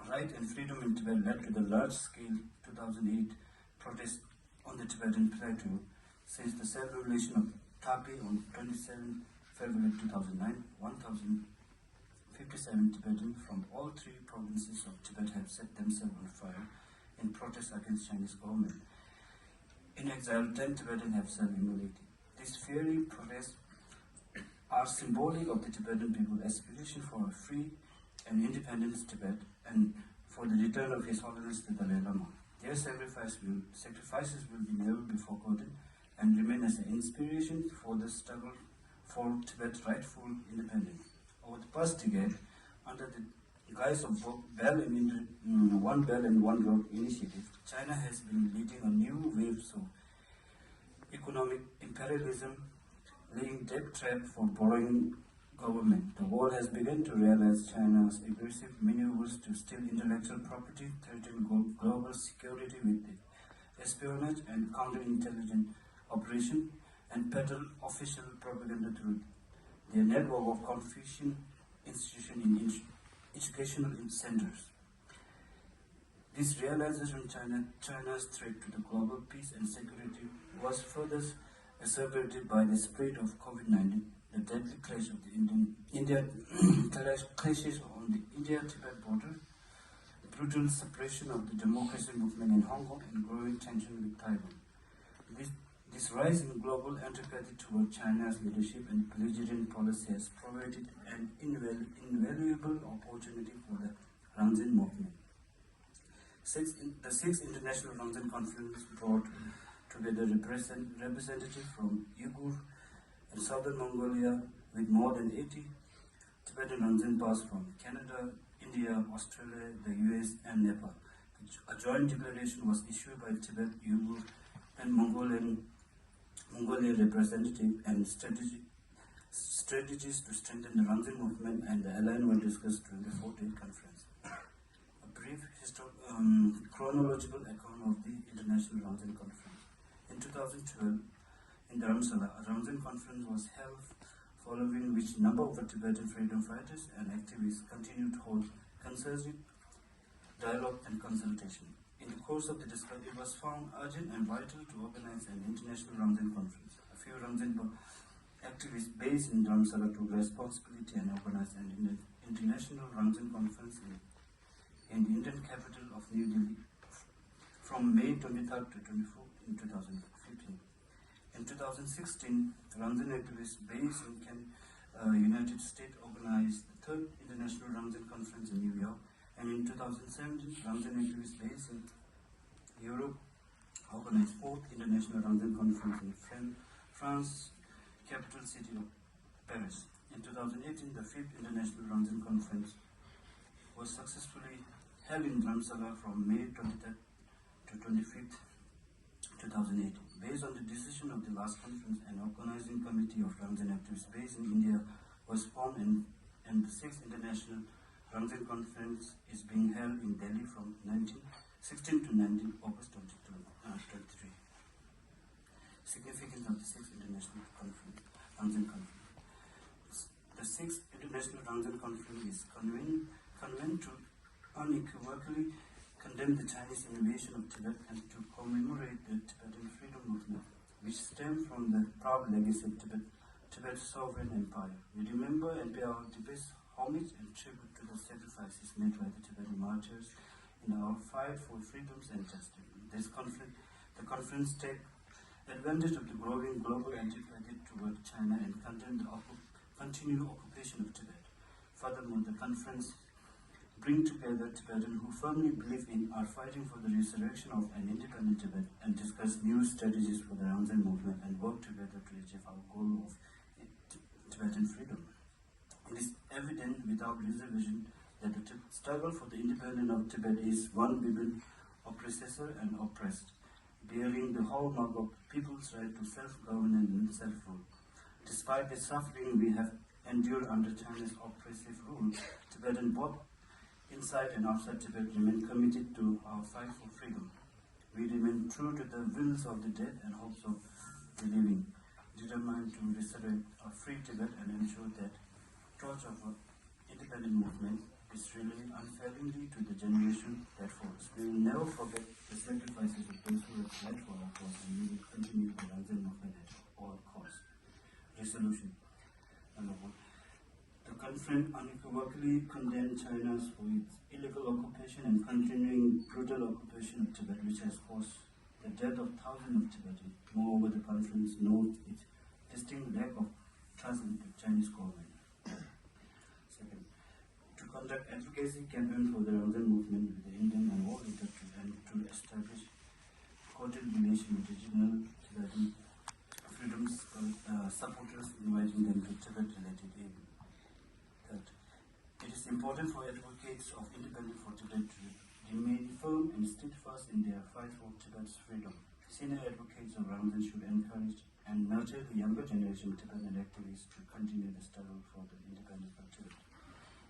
right and freedom in Tibet led to the large-scale two thousand eight protest on the Tibetan plateau. Since the self-revelation of Tabe on twenty-seventh February two thousand nine, one thousand fifty-seven Tibetans from all three provinces of Tibet have set themselves on fire in protest against Chinese government. In exile, ten Tibetans have self-immolated. These fiery protests are symbolic of the Tibetan people's aspiration for a free and independent Tibet and for the return of His Holiness the Dalai Lama. Their sacrifice will, sacrifices will be never be forgotten and remain as an inspiration for the struggle for Tibet's rightful independence. Over the past decade, under the guise of Bo- Belt and Inter- mm, One Belt and One Road initiative, China has been leading a new wave of economic imperialism, laying debt trap for borrowing government. The world has begun to realize China's aggressive maneuvers to steal intellectual property, threaten glo- global security with espionage and counterintelligence operation, and peddle official propaganda through their network of Confucian institutions in edu- educational centers. This realization of China, China's threat to the global peace and security was further exacerbated by the spread of COVID nineteen, the deadly clash of the Indian, India clash, clashes on the India-Tibet border, the brutal suppression of the democracy movement in Hong Kong, and growing tension with Taiwan. This, this rise in global antipathy toward China's leadership and belligerent policy has provided an invalu- invaluable opportunity for the Rangzen movement. Six in, the sixth International Rangzen Conference brought together represent, representatives from Uyghur and Southern Mongolia with more than eighty Tibetan Rangzen passed from Canada, India, Australia, the U S, and Nepal. A joint declaration was issued by Tibet, Uyghur, and Mongolian Mongolian representative and strategy, strategies to strengthen the Rangzen movement and the alliance were discussed during the four-day conference. A brief histo- um, chronological account of the International Rangzen Conference. In two thousand twelve, in Dharamsala, a Rangzen conference was held, following which number of Tibetan freedom fighters and activists continued to hold concerted dialogue and consultation. In the course of the discussion, it was found urgent and vital to organize an international Rangzen conference. A few Rangzen activists based in Dharamsala took responsibility and organized an international Rangzen conference in, in the Indian capital of New Delhi from May twenty-third to twenty-fourth in two thousand fifteen. In two thousand sixteen, Rangzen activists based in Can- uh, United States organized the third International Rangzen Conference in New York, and in two thousand seventeen, Rangzen activists based in Europe organized fourth International Rangzen Conference in Fran- France, capital city of Paris. In two thousand eighteen, the fifth International Rangzen Conference was successfully held in Dharamsala from May twenty-third to twenty-fifth, two thousand eighteen. Based on the decision of the last conference, an organizing committee of Rangzen activists based in India was formed, and, and the sixth International Rangzen Conference is being held in Delhi from nineteen sixteen to nineteen August twenty twenty, uh, twenty-three. Significance of the sixth International Conference, Rangzen Conference. The sixth International Rangzen Conference is convened, convened to unequivocally condemn the Chinese invasion of Tibet and to commemorate the Tibetan freedom movement, which stemmed from the proud legacy of Tibet, Tibet's sovereign empire. We remember and pay our deepest homage and tribute to the sacrifices made by the Tibetan martyrs in our fight for freedoms and justice. This conference, the conference take advantage of the growing global antipathy toward China and condemn the occup- continued occupation of Tibet. Furthermore, the conference bring together Tibetans who firmly believe in are fighting for the resurrection of an independent Tibet and discuss new strategies for the Rangzen movement and work together to achieve our goal of Tibetan freedom. It is evident without reservation that the Tib- struggle for the independence of Tibet is one between oppressor and oppressed, bearing the hallmark of people's right to self-governance and self-rule. Despite the suffering we have endured under China's oppressive rule, Tibetans both inside and outside Tibet remain committed to our fight for freedom. We remain true to the wills of the dead and hopes of the living, determined to resurrect a free Tibet and ensure that torch of independent movement is relayed unfailingly to the generation that follows. We will never forget the sacrifices of those who have died for our cause, and we will continue the Rangzen movement at all costs. Resolution. Number one, the conference unequivocally condemned China's for its illegal occupation and continuing brutal occupation of Tibet, which has caused the death of thousands of Tibetans. Moreover, the conference notes its distinct lack of trust in the Chinese government. Second, to conduct advocacy campaign for the Rangzen movement with the Indian and world leadership and to establish cordial relation with regional Tibetan freedom, uh, supporters, inviting them to Tibet-related aid. Third, it is important for advocates of independence for Tibet to remain firm and steadfast in their fight for Tibet's freedom. Senior advocates of Rangzen should encourage and nurture the younger generation of Tibetan activists to continue the struggle for the independence of Tibet.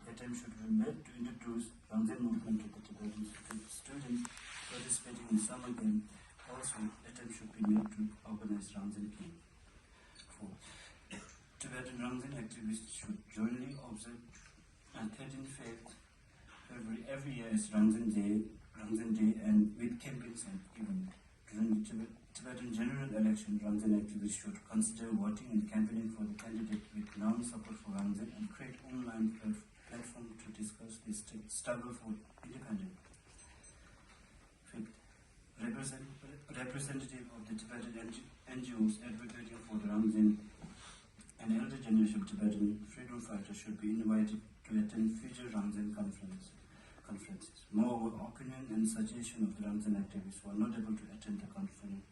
The attempt should be made to introduce Rangzen movement to the Tibetan stu- students participating in summer camp. Also, attempt should be made to organize Rangzen camp. Four, Tibetan Rangzen activists should jointly observe the thirteenth Feb- February every year is Rangzen Day, Rangzen Day, and with campaigns and events. During the Tibet- Tibetan general election, Rangzen activists should consider voting and campaigning for the candidate with known support for Rangzen and create online plat- platform to discuss the st- struggle for independence. Fifth, represent- representative of the Tibetan N G- N G Os advocating for the Rangzen and elder generation of Tibetan freedom fighters should be invited to attend future Rangzen conference, conferences. Moreover, opinion and suggestion of the Rangzen activists who are not able to attend the conference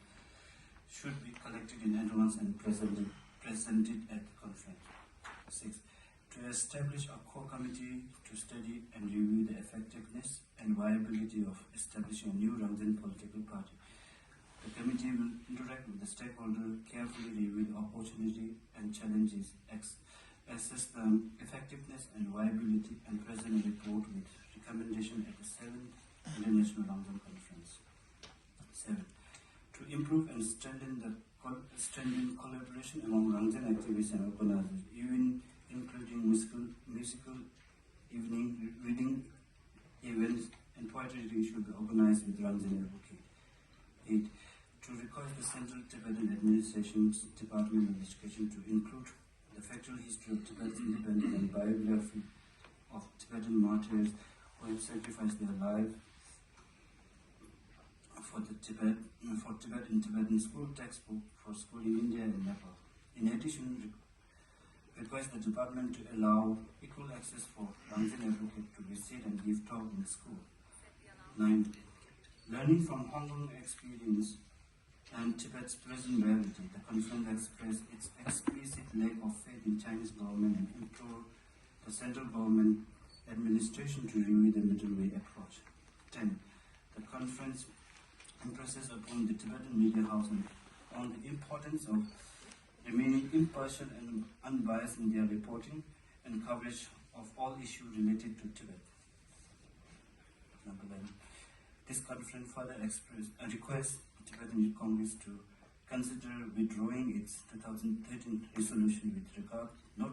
should be collected in advance and presented, presented at the conference. Six, to establish a core committee to study and review the effectiveness and viability of establishing a new Rangzen political party. The committee will interact with the stakeholder, carefully review the opportunity and challenges, ex- assess the effectiveness and viability, and present a report with recommendation at the seventh International Rangzen Conference. Seven, to improve and strengthen the col- strengthen collaboration among Rangzen activists and organizers, even including musical musical evening, reading events, and poetry reading should be organized with Rangzen advocate. Eight, to request the Central Tibetan Administration's Department of Education to include the factual history of Tibet's independence and biography of Tibetan martyrs who have sacrificed their life for the Tibet for Tibet in Tibetan school textbook for school in India and Nepal. In addition, re- request the department to allow equal access for Rangzen advocate to visit and give talk in the school. Nine, learning from Hong Kong experience and Tibet's present reality, the conference expressed its explicit lack of faith in Chinese government and implored the central government administration to review the middle way approach. Ten, the conference impresses upon the Tibetan media house on the importance of remaining impartial and unbiased in their reporting and coverage of all issues related to Tibet. Number eleven. This conference further express a request to Tibetan Youth Congress to consider withdrawing its two thousand thirteen resolution with regard not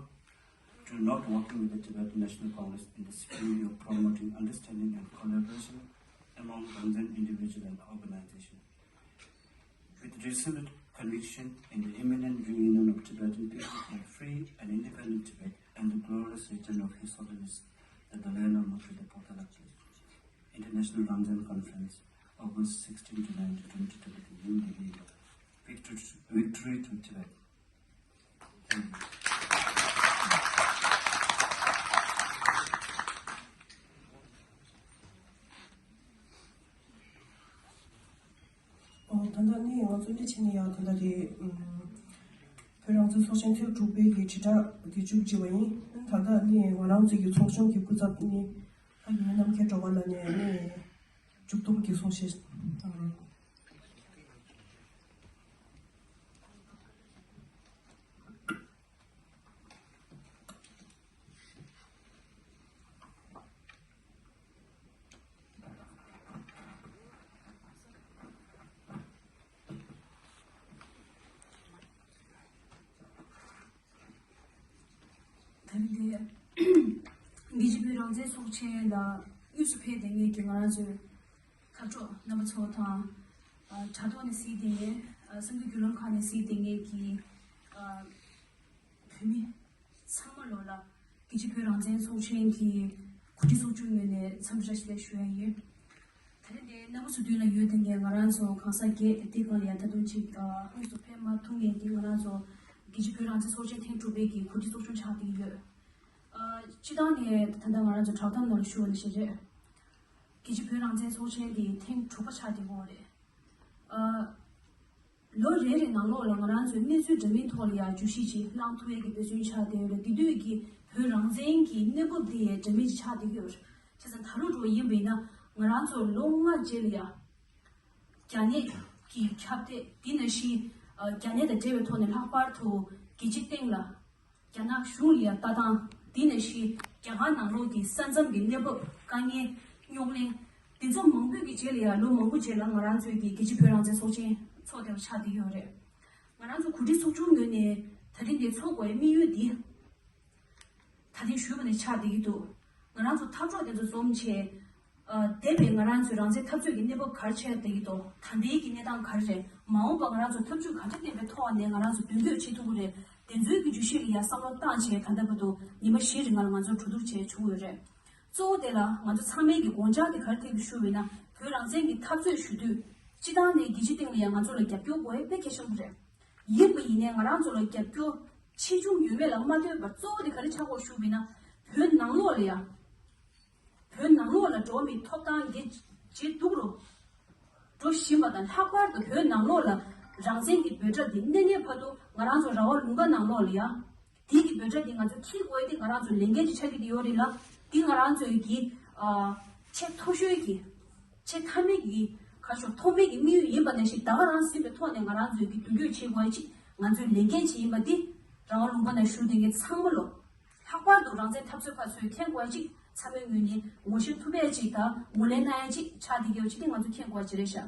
to not working with the Tibetan National Congress in the spirit of promoting understanding and collaboration among Rangzen individual and organization. With resolute conviction in the imminent reunion of Tibetan people in free and independent Tibet and the glorious return of His Holiness the Dalai Lama to the Potala Place. International Rangzen Conference, August sixteen to nineteen, twenty twenty-three, New Delhi, India. Victory, victory to Tibet. ཨོ། ད་ལྟ་ནི་ང་ཚོ་སླེ་ཕྱིན་ནས་ཡང་ད་ལྟ་དེ་ཨུམ། བོད་རང་བཙན་ཚོགས་ཆེན་ཐེངས་དྲུག་པའི་གི་དྲིལ་བསྒྲགས་དེ་མཇུག་བསྒྲིལ་བ་ཡིན། ད་ལྟ་ནི་ང་རང་ཚོའི་གི་ཚོགས་ཆུང་གི་སྐུ་ཚབ་ནི་ཕ་གི་རྣམ་རྒྱལ་སྒྲོལ་དཀར་ལགས་ནས་ནི་མཇུག་སྡོམ་གྱི་གསུང་བཤད་གནང་རོགས། ད་རེས་འདི་བོད་རང་བཙན་ཚོགས་ཆེན་ལ་དངོས་སུ་ཕེབས་བསྡད་མཁན་གྱི་ང་རང་ཚོའི་ཁ་ཕྱོགས་རྣམ་པ་ཚོ་དང་། ཨ། དྲ་ཐོག་ནས་གཟིགས་བསྡད་མཁན། ཨ། གསར་འགྱུར་བརྒྱུད་ལམ་ཁག་ནས་གཟིགས་བསྡད་མཁན་གྱི། ཨ། བོད་མི་ ཚང་མ་ལོ་ལ་རྒྱལ་སྤྱི་བོད་རང་བཙན་ཚོགས་ཆེན་གྱི་གོ་སྒྲིག་ཚོགས་ཆུང་ངོས་ནས་འཚམས་འདྲི་བཀྲ་ཤིས་བདེ་ལེགས་ཞུ་ཡ་ཡོད། ད་རེས་འདི་རྣམ་པ་ཚོ་མདུན་ལ་ཡོད་དེ་ངས་ང་རང་ཚོ་གང་ཟག་སྒེར་དེ་སྒང་ལ་ཡང་ད་དུང་ཅིག་ཨ་དངོས་སུ་ཕེབས་མ་ཐུབ་མཁན་དེ་ང་རང་ཚོ་རྒྱལ་སྤྱི་བོད་རང་བཙན་ཚོགས་ཆེན་ཐེངས་དྲུག་པའི་གི་གོ་སྒྲིག་ཚོགས་ཆུང་ཆགས་བསྡད་ཀྱི་ཡོད། ཨ་སྤྱི་བཏང་ནས་ད་ལྟ་ང་རང་ཚོ་བསྒྲགས་གཏམ་ནང་ལ་ཞུ་བ་ནང་བཞིན་རེད། རྒྱལ་སྤྱི་བོད་རང་བཙན་ཚོགས་ཆེན་དེ་ཐེངས་དྲུག་པ་ཆགས་བསྡད་ཀྱི་ཡོད་རེད། ཨ། ལོ་རེ་རེ་ནང་ལོགས་ལ་ང་རང་ཚོའི་གནས་ཚུལ་འདྲ་མིན་ཐོག་ལ་ཡང་བརྗོད་གཞི་ཅིག་བླངས་ཐུབ་ཡས་ཀྱི་འབད་བརྩོན་བྱ་བསྡད་ཡོད་རེད། དེ་དུས་ཀྱི་བོད་རང་བཙན་གྱི་གནས་བབ་དེ་ཡང་འདྲ་མིན་ཅིག་ཆགས་བསྡད་ཀྱི་ཡོད་རེད། བྱས་ཙང་ད་རུང་འགྲོ་བ་ཡིན་པ་ཡིན་ན་ང་རང་ཚོ་ལོ་ལྔ་རྗེས་ལ་ཡང་རྒྱ་ནད་ཀྱི་ཁྱབ་གདལ་དེ་ནང་བཞིན་རྒྱ་ནད་དང་འབྲེལ་བའི་ཐོག་ནས་ལྷག་པར་དུ་རྒྱལ་སྤྱིའི་སྟེང་ལ་རྒྱ་ནག་གཞུང་ལ་ཡང་ལྟ་སྟངས་དེ་ནང་བཞིན་རྒྱ་གར་ནང་ལོགས་ཀྱི་ས་མཚམས་ཀྱི་གནས་བབ་དཀའ་ངལ་རྙོག་གླེང་། དེ་ཚོ་མང་པོ་གི་རྗེས་ལ་ཡང་ལོ་མང་པོ་རྗེས་ལ་ང་རང་ཚོའི་གི་རྒྱལ་སྤྱི་བོད་རང་བཙན་ཚོགས་ཆེན་འཚོགས་བསྡད་པ་ཆགས་བསྡད་ཡོད་རེད། ང་རང་ཚོ་གོ་སྒྲིག་ཚོགས་ཆུང་ངོས་ནས་ད་རིང་འདི་འཚོགས་དགོས་པའི་དམིགས་ཡུལ་འདི་ད་ཐེངས་ཞུས་པ་ནས་ཆགས་བསྡད་ཀྱི་འདུག་ང་རང་ཚོ་འཐབ་གྲོགས་དེ་ཚོ་འཛོམས་བྱས། ཨ་འདས་པའི་ང་རང་ཚོའི་རང་བཙན་འཐབ་རྩོད་ཀྱི་གནས་བབ་ག་རེ་ཆགས་བསྡད་ཀྱི་འདུག་ད་ལྟའི་གི་གནས་སྟངས་ག་རེ་རེད། མ་འོངས་པ་ང་རང་ཚོ་ཐབས་ཇུས་ག་འདྲ་བསྟན་པའི་ཐོག་ནས་ང་རང་ཚོ་མདུན་སྐྱོད་བྱེད་ཐུབ་ཀྱི་རེད། དེ་ཚོའི་གི་བརྗོད་གཞི་ལ་ཡང་བསམ་བློ་བཏང་བྱས་ད་ལྟ་བར་དུ་ཉི་མ་བཞི་རིང་ལ་ང་ཚོ་གྲོས་བསྡུར་བྱས་བྱུང་ཡོད་རེད། གཙོ་བོ་དེ་ལ་ང་ཚོ་ཚང་མའི་གི་དགོངས་འཆར་དེ་ག་རེ་ཐད་དུ་ཞུ་བས་ན་བོད་རང་བཙན་གྱི་འཐབ་རྩོད་ཞུ་དུས་སྤྱི་བཏང་ནས་རྒྱལ་སྤྱིའི་སྟེང་ལ་ཡང་ང་ཚོ་ལ་རྒྱབ་སྐྱོར་དགོས་ཡ་དཔེ་གལ་ཆེན་པོ་རེད། ཡིན་པ་ཡིན་ནའི་ང་རང་ཚོ་ལ་རྒྱབ་སྐྱོར་ཆེ་ཆུང་ཡོད་མེད་ལ་མ་ལྟོས་པར་གཙོ་བོ་དེ་ག་རེ་ཆགས་དགོས་ཞུ་བས་ན་བོད་ནང་ལོགས་ལ་ཡང་། བོད་ནང་ལོགས་ལ་འགྲོ་བ་མིའི་ཐོབ་ཐང་འགན་ཇེ་སྡུག་རུ་འགྲོ་བཞིན་པ་དང་ལྷག་པར་དུ་བོད་ནང་ལོགས་ལ་རང་བཙན་གྱི་འབོད་སྒྲ་འདི་གནས་གནས་བར་དུ་ང་རང་ཚོ་ར་བ་ལུང་པ་ནང་ལོགས་ལ་ཡང་དེའི་གི་འབོད་སྒྲ་འདི་ང་ཚོ་འཁྱེར་དགོས་ཡ་དེ་ང་རང་ཚོ་ལས་འགན་ཅིག་ཆགས་ཀྱི་ཡོད་རེད་ལ། འདི་ང་རང་ཚོའི་གི་ཨ་ཆེས་མཐོ་ཤོས་ཀྱི་ཆེས་མཐའ་མའི་གི་ག་ཤོག་ཐོག་མའི་གི་དམིགས་ཡུལ་ཡིན་པ་ནང་བཞིན་ད་ག་རང་ཟིན་པའི་ཐོག་ནས་ང་རང་ཚོའི་གི་མདུན་སྐྱོད་བྱེད་དགོས་ཡ་ཅིག་ང་ཚོའི་ལས་འགན་ཅིག་ཡིན་པ་འདི་ར་བ་ལུང་པ་ནང་བཞུགས་བསྡད་མཁན་ཚང་མ་ལོ། ལྷག་པར་དུ་རང་བཙན་འཐབ་རྩོད་པ་ཚོས་མཁྱེན་དགོས་ཅིག་ཚང་མའི་ངོས་ནས་ངོ་ཤེས་ཐུབ་པའི་ཅིག་དང་ངོས་ལེན་གནང་ཡ་ཅིག་ཆགས་བསྡད་ཀྱི་ཡོད་ཅིག་དེ་ང་ཚོ་མཁྱེན་དགོས་ཅིག་རེད་ཤག་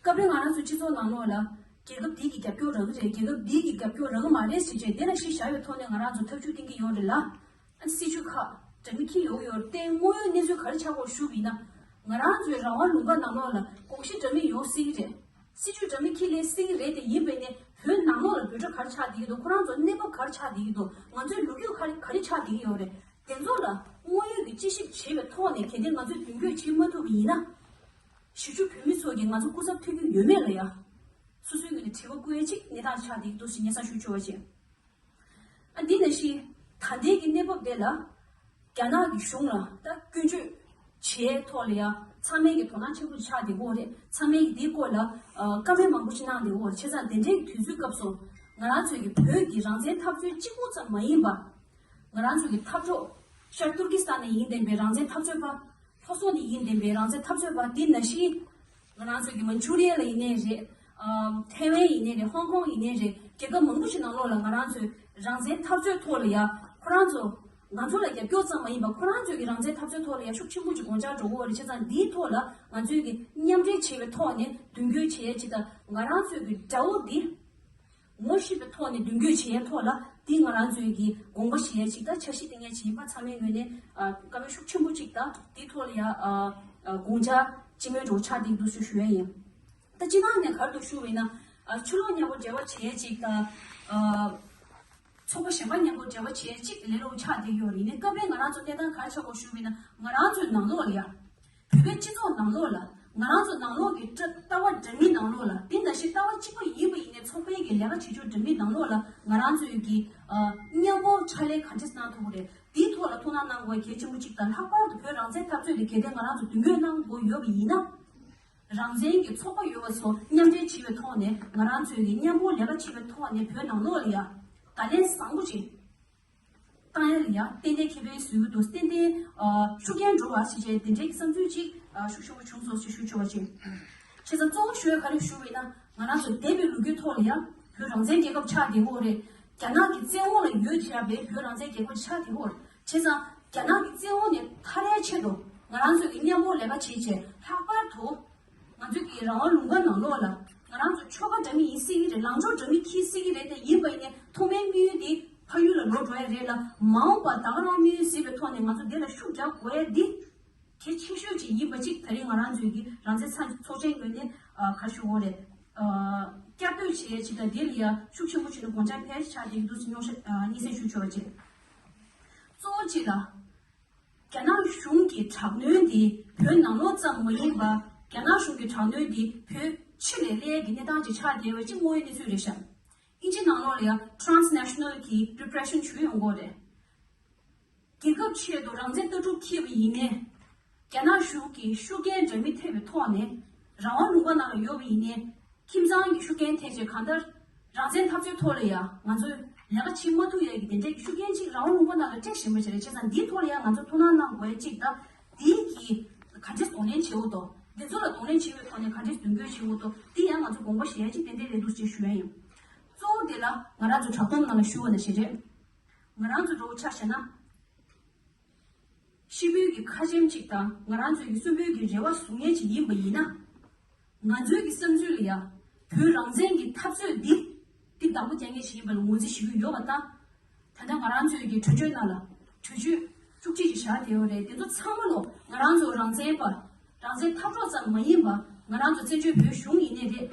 སྐབས་རེ་ང་རང་ཚོའི་སྤྱི་ཚོགས་ནང་ལོགས་ལ་རྒྱལ་ཁབ་འདི་གི་རྒྱབ་སྐྱོར་རག་གི་རེད། རྒྱལ་ཁབ་འདི་གི་རྒྱབ་སྐྱོར་རག་གི་མ་རེད་ཟེར་བྱས་དེ་ལ་གཞི་བཞག་ཡོད་ཐོག་ནས་ང་རང་ཚོ་ཐབས་ཇུས་བསྟན་གྱི་ཡོད་རེད་ལ། ཨ་སྲིད་ཇུས་ཁག་འདྲ་མིན་འཁྱེར་ཡོང་གི་ཡོད་རེད། དེ་དངོས་ཡོད་གནས་ཚུལ་ག་རེ་ཆགས་ཀྱི་ཡོད་ཞུ་བ་ཡིན་ན། ང་རང་ཚོའི་ར་བ་ལུང་པ་ནང་ལོགས་ལ་དགོངས་གཞི་འདྲ་མིན་ཡོང་སྲིད་ཀྱི་རེད། སྲིད་ཇུས་འདྲ་མིན་འཁྱེར་སླེབས་སྲིད་ཀྱི་རེད། དེ་ཡིན་པས་ནས་བོད་ནང་ལོགས་ལ་འབོད་སྒྲ་ག་རེ་ཆགས་བསྡད་ཀྱི་འདུག་ཁོ་རང་ཚོ་གནས་བབ་ག་རེ་ཆགས་བསྡད་ཀྱི་འདུག་ང་ཚོའི་ལོ་རྒྱུས་ག་རེ་ག་རེ་ཆགས་བསྡད་ཀྱི་ཡོད་རེད། དེ་ཚོ་ལ་དངོས་ཡོད་ཀྱི་དཔྱད་ཞིབ་བྱེད་པའི་ཐོག་ནས་གལ་ཏེ་ང་ཚོས་མདུན་སྐྱོད་བྱེད་མ་ཐུབ་པ་ཡིན་ན། གཞིས་བཞུགས་བོད་མི་ཚོ་གིས་ང་ཚོ་སྐུ་ཚབ་ཐུབ་རྒྱུ་ཡོད་མེད་ལ་ཡ། སོ་སོའི་ངོས་ནས་དྲི་བ་བཀོད་ཡ་ཅིག་གནས་སྟངས་ཆགས་བསྡད་ཀྱི་འདུག་ཟེར་སྙན་སེང་ཞུ་ཆོག་པ་བྱས། ཨ་འདི་ནང་བཞིན་ད་ལྟའི་གི་གནས་བབ་དེ་ལ་རྒྱ་ནག་གི་གཞུང་ལ་ད་སྐྱོན་བརྗོད་བྱས་ཐོག་ལ་ཡང་ཚང་མས་ཀྱི་དོ་སྣང་ཆེན་པོ་ཆགས་བསྡད་ཀྱི་ཡོད་རེད། ཚང་མས་ཀྱི་འདིའི་སྐོར་ལ་ཨ་བཀའ་མོལ་མང་པོ་ཞིག་གནང་བསྡད་ཀྱི་ཡོད་རེད། བྱས་ཙང་དེ་འདྲའི་དུས་ཚོད་སྐབས་སུ་ང་རང་ཚོའི་གི་བོད་ཀྱི་རང་བཙན་འཐབ་རྩོད་གཅིག་པུ་ཙམ་མ་ཡིན་པ། ང་རང་ཚོའི་གི་འཐབ་གྲོགས་ཤར་ཏུར་ཀི་སི་ཐན་ནས་ཡིན་བསྡད་པའི་རང་བཙན་འཐབ་རྩོད་པ། ལྷོ་སོག་ནས་ཡིན་བསྡད་པའི་རང་བཙན་འཐབ་རྩོད་པ་འདི་ནང་བཞིན། ང་རང་ཚོ་གི་མན་ཆུ་རི་ཡ་ལ་ཡིན་ནའི་རེད། ཨམ་ཐའེ་ཝན་ཡིན་ནའི་རེད། ཧོང་ཀོང་ཡིན་ནའི་རེད། རྒྱལ་ཁབ་མང་པོ་ཞིག་ནང་ལོགས་ལ་ང་རང་ཚོའི་རང་བཙན་འཐབ་རྩོད་ཐོག་ལ་ཡ་ཁོ་རང་ཚོ་ང་ཚོ་ལ་རྒྱབ་སྐྱོར་ཙམ་མ་ཡིན་པ་ཁོ་རང་ཚོའི་གི་རང་བཙན་འཐབ་རྩོད་ཐོག་ལ་ཡ་ཤུགས་ཆེན་པོ་ཞིག་དགོངས་འཆར་འགྲོ་གི་ཡོད་རེད། བྱས་ཙང་འདིའི་ཐོག་ལ་ང་ཚོའི་གི་མཉམ་འབྲེལ་བྱེད་པའི་ཐོག་ནས་མདུན་སྐྱོད་བྱེད་ཡ་ཅིག་དང་ང་རང་ཚོའི་གི་དགྲ་བོ་འདི། ངོ་ཤེས་པའི་ཐོག་ནས་མདུན་སྐྱོད་བྱེད་ཡའི་ཐོག་ལ་འདི་ང་རང་ཚོའི་གི་དགོངས་པ་བཞེས་ཡ་ཅིག་དང་འཆར་གཞི་བཏིང་ཡ་ཅིག་ཡིན་པ་ཚང་མའི་ངོས་ནས་ཨ་བཀའ་མོལ་ཤུགས་ཆེན་པོ་ཅིག་དང་འདིའི་ཐོག་ལ་ཡ་ཨ་ཨ་དགོངས་འཆར་ཅི་མོལ་འགྲོ་ཆགས་འདི་འདུག་ཞུ་ཞུ་ཡ་ཡིན། ད་སྤྱི་བཏང་ནས་ག་རེ་འདུག་ཞུ་བས་ན་ཨ་ཕྱི་ལོགས་མཉམ་པོ་འབྲེལ་བ་བྱེད་ཡ་ཅིག་དང་ཨ་ཚོགས་པ་གཞན་པ་མཉམ་པོ་འབྲེལ་བ་བྱེད་ཡ་ཅིག་ལས་སླ་པོ་ཆགས་བསྡད་ཡོད་རེད། ཡིན་ནའི་སྐབས་རེ་ང་རང་ཚོ་གནས་སྟངས་ག་རེ་ཆགས་ཀྱི་ཡོད་ཞུ་བས་ན་ང་རང་ཚོའི་ནང་ལོགས་ལ་ཡ། བོད་པའི་སྤྱི་ཚོགས་ནང་ལོགས་ལ་ང་རང་ཚོ་ནང་ལོགས་ཀྱི་ལྟ་ལྟ་བ་འདྲ་མིན་ནང་ལོགས་ལ་དེ་འདྲ་ཞིག་ལྟ་བ་གཅིག་པ་ཡིན་པ་ཡིན་ནའི་ཚོགས་པའི་གི་ལས་ཀ་བྱེད་ཕྱོགས་འདྲ་མིན་ནང་ལོགས་ལ་ང་རང་ཚོའི་གི་ཨ་མཉམ་པོ་ཕྱག་ལས་ག་འདྲས་གནང་ཐུབ་ཀྱི་རེད། དེའི་ཐོག་ལ་ཐུགས་སྣང་གནང་དགོས་གལ་ཆེན་པོ་གཅིག་དང་ལྷག་པར་དུ་བོད་རང་བཙན་འཐབ་རྩོད་ལ་གལ་ཏེ་ང་རང་ཚོ་མདུན་སྐྱོད་གནང་དགོས་ཡོད་པ་ཡིན་ན། རང་བཙན་གྱི་ཚོགས་པ་ཡོད་པ་ཚོ་མཉམ་འབྲེལ་བྱེད་པའི་ཐོག་ནས་ང་རང་ཚོའི་གི་མཉམ་པོ་ལས་ཀ་བྱེད་པའི་ཐོག་ནས་བོད་ནང་ལོགས་ལ་ཡ་བརྡ་ལན་བཟང་པོ་ཅིག་བཏང་ཡ་ལ་ཡང་ཏན་ཏན་ཁེ་ཕན་བཟོ་གི་འདུག་ཏན་ཏན་ཨ་ཤུགས་རྐྱེན་འགྲོ་བ་ཞེས་བྱས་དེ་འདྲའི་བསམ་ཚུལ་ཅིག་ཨ་ཤུགས་ཆེན་པོ་བྱུང་སོང་ཞེས་ཞུ་ཆོག་པ་བྱས། བྱས་ཙང་གཙོ་བོ་ཞུ་ཡ་ག་རེ་ཞུ་བས་ན་ང་རང་ཚོ་འདས་པའི་ལོ་རྒྱུས་ཐོག་ལ་ཡང་བོད་རང་བཙན་རྒྱལ་ཁབ་ཆགས་བསྡད་ཡོད་རེད། རྒྱ་ནག་གི་བཙན་འོག་ལ་ཡོད་བཞག་པའི་བོད་རང་བཙན་རྒྱལ་ཁབ་ཆགས་བསྡད་ཡོད་རེད། བྱས་ཙང་རྒྱ་ནག་གི་བཙན་འོག་ནས་ཐར་ཡའི་ཆེད་དུ་ང་རང་ཚོས་ཀྱི་མཉམ་པོ་ལས་ཀ་བྱེད་བྱས་ལྷག་པར་དུ། ང་ཚོས་ཀྱི་རང་དབང་ལུང་པ་ནང་ལོགས་ལ་ང་རང་ཚོ་ཆོལ་ཁ་འདྲ་མིན་ཡིན་སྲིད་ཀྱི་རེད། ལངས་ཕྱོགས་འདྲ་མིན་འཁྱེར་སྲིད་ཀྱི་རེད། དེ་ཡིན་པ་ཡིན་ནའི་ཐོག་མའི་དམིགས་ཡུལ་དེ་ཕ་ཡུལ་ལ་ལོག་འགྲོ་ཡ་རེད་ལ་མ་འོངས་པ་ད་ག་རང་དམིགས་ཡུལ་ཟིན་པའི་ཐོག་ནས་ང་ཚོ་འདི་ལ་ཤུགས་རྒྱག་དགོས་ཡ་འདི་གལ་ཆེ་ཤོས་ཅིག་ཡིན་པ་ཅིག་ད་རེས་ང་རང་ཚོའི་གི་རང་བཙན་ཚོགས་ཆེན་ངོས་ནས་ག་རེ་ཞུ་དགོས་རེད། བསྐྱར་ཟློས་བྱེད་ཡ་ཅིག་དང་འདི་ལ་ཡ་ཤུགས་ཆེན་པོ་བྱས་ནས་དགོངས་འཆར་ཕེབས་ཆགས་བསྡད་ཀྱི་འདུག་ཟེར་སྙན་སེང་ཞུ་ཆོག་པ་བྱས། གཅིག་ལ། རྒྱ་ནག་གཞུང་གི་དྲག་གནོན་འདི་བོད་ནང་ལོགས་ཙམ་མ་ཡིན་པར། རྒྱ་ནག་གཞུང་གི་དྲག་གནོན་འདི་བོད་ཕྱི་ནས་སླེབས་ཀྱི་གནས་སྟངས་ཅིག་ཆགས་བསྡད་པ་ཅིག་དངོས་ཡོད་གནས་ཚུལ་རེད་ཤག་ཨིན་ཇི་ནང་ལོགས་ལ་ཡང་transnational གི་repression ཞུ་ཡོང་གི་རེད། རྒྱལ་ཁབ་ཆེད་དུ་རང་བཙན་ལྟ་གྲུབ་འཁྱེར་བ་ཡིན་ནའི། རྒྱ་ནག་གཞུང་གིས་ཤུགས་རྐྱེན་འདྲ་མིན་ཐེབས་པའི་ཐོག་ནས། རང་དབང་ལུང་པ་ནང་ལ་ཡོད་པ་ཡིན་ནའི། ཁྱིམ་ཚང་གི་ཤུགས་རྐྱེན་ཐེབས་བྱས། གང་ལྟར་རང་བཙན་འཐབ་རྩོད་ཐོག་ལ་ཡང་ང་ཚོས་ལས་ཀ་བྱེད་མ་ཐུབ་ཡས་ཀྱི་དེ་འདྲའི་ཤུགས་རྐྱེན་ཅིག་རང་དབང་ལུང་པ་ནང་ལ་སྤྲད་བཞིན་པ་ཞིག་རེད། བྱས་ཙང་འདིའི་ཐོག་ལ་ཡང་ང་ཚོ་ཐུགས་སྣང་གནང་དགོས་ཡས་ཅིག་དང་། འདིའི་གི་ག་འདྲས་གདོང་ལེན་བྱེད་དགོས་དོ། འདི་ཚོ་ལ་གདོང་ལེན་བྱེད་པའི་ཐོག་ནས་ག་འདྲས་མདུན་སྐྱོད་བྱེད་དགོས་དོ། འདི་ཡང་ང་ཚོ་དགོངས་པ་བཞེས་ཡས་ཅིག་ཏན་ཏན་རེད་འདུག་ཅེས་ཞུ་ཡས་ཡིན། གཙོ་བོ་དེ་ལ་ང་རང་ཚོ་བསྒྲགས་གཏམ་ནང་ལ་ཞུ་བ་ནང་བཞིན་རེད། ང་རང་ཚོ་འདྲ་བོ་ཆ་བཞག་ན། ཤི་བོའི་གི་ཁ་ཆེམས་གཅིག་དང་། ང་རང་ཚོའི་གི་གསོན་པོའི་གི་རེ་བ་བཟུང་མཁན་ཅིག་ཡིན་པ་ཡིན་ན། ང་ཚོའི་གི་བསམ་ཚུལ་ལ་ཡ། བོད་རང་བཙན་གྱི་འཐབ་རྩོད་འདི། འདི་བདག་པོ་རྒྱག་མཁན་ཞིག་ཡིན་པ་ལ་ངོས་འཛིན་ཞུ་གི་ཡོད་པ་དང་། ད་ལྟ་ང་རང་ཚོའི་གི་གྲོས་ཆོད་ནང་ལ། གྲོས་ཆོད་བཅུ་གཅིག་ཅིག་བཞག་བསྡད་ཡོད་རེད། དེ་ཚོ་ཚང་མ་ལོ་ང་རང་ཚོ་རང་བཙན་པ། རང་བཙན་འཐབ་གྲོགས་ཙམ་མ་ཡིན་པ། ང་རང་ཚོ་བཙན་བྱོལ་བོད་གཞུང་ཡིན་ནའི་རེད།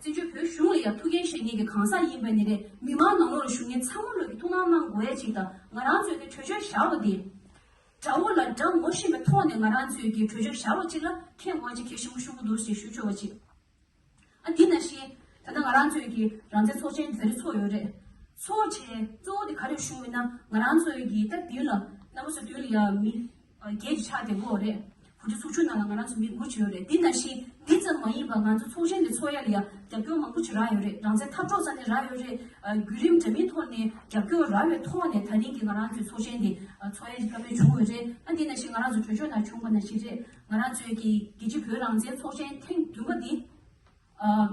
བཙན་བྱོལ་བོད་གཞུང་ལ་ཡང་ཐུགས་འགན་བཞེས་མཁན་གྱི་གང་ཟག་ཡིན་པ་ནི་རེད། མི་མང་ནང་ལོགས་ལ་བཞུགས་མཁན་ཚང་མ་ལོ་གི་ཐུགས་སྣང་གནང་དགོས་ཡ་ཅིག་དང་། ང་རང་ཚོས་ཀྱི་གྲོས་ཆོད་བཞག་པ་དེ། དགྲ་བོ་ལ་དགྲ་ངོ་ཤེས་པའི་ཐོག་ནས་ང་རང་ཚོས་ཀྱི་གྲོས་ཆོད་བཞག་པ་ཅིག་ལ་ཁྱེད་ངོ་ཅིག་གལ་ཆེན་པོ་ཤོར་གི་འདུག་ཞེས་ཞུ་ཆོག་པ་ཅིག་ཨ། འདི་ནང་བཞིན་ད་ལྟ་ང་རང་ཚོའི་གི་རང་བཙན་ཚོགས་ཆེན་ད་རེས་ཚོགས་ཡོད་རེད། ཚོགས་ཆེན་གཙོ་བོ་དེ་ག་རེ་ཞུ་ཡིན་ན། ང་རང་ཚོའི་གི་ད་མདུན་ལ་རྣམ་པ་ཚོ་མདུན་ལ་ཡ་མི་བརྒྱད་ཅིག་ཆགས་བསྡད་ཀྱི་ཡོད་རེད། བོད་ཕྲུག་ཚོགས་ཆུང་ནང་ལ་ང་རང་ཚོ་མི་དགུ་ཅིག་ཡོད་རེད། འདི་ནང་བཞིན་འདི་ཙམ་མ་ཡིན་པར་ང་ཚོ་ཚོགས་ཆེན་འདི་ཚོགས་ཡ་ལ་ཡ་རྒྱབ་སྐྱོར་མང་པོ་ཅིག་རག་ཡོད་རེད། རང་བཙན་འཐབ་གྲོགས་ས་ནས་རག་ཡོད་རེད། ཨ། བརྒྱུད་རིམ་འདྲ་མིན་ཐོག་ནས་རྒྱབ་སྐྱོར་རག་པའི་ཐོག་ནས་ད་རིང་གི་ང་རང་ཚོའི་ཚོགས་ཆེན་འདི་ཚོགས་ཡ་གི་བཀའ་མོལ་བྱུང་ཡོད་རེད། ཨ། འདི་ནང་བཞིན་ང་རང་ཚོ་གྲོས་ཆོད་ནང་བྱུང་བ་ནང་བཞིན་རེད། ང་རང་ཚོའི་གི་རྒྱལ་སྤྱིའི་བོད་རང་བཙན་ཚོགས་ཆེན་ཐེངས་བདུན་པ་འདི། ཨ།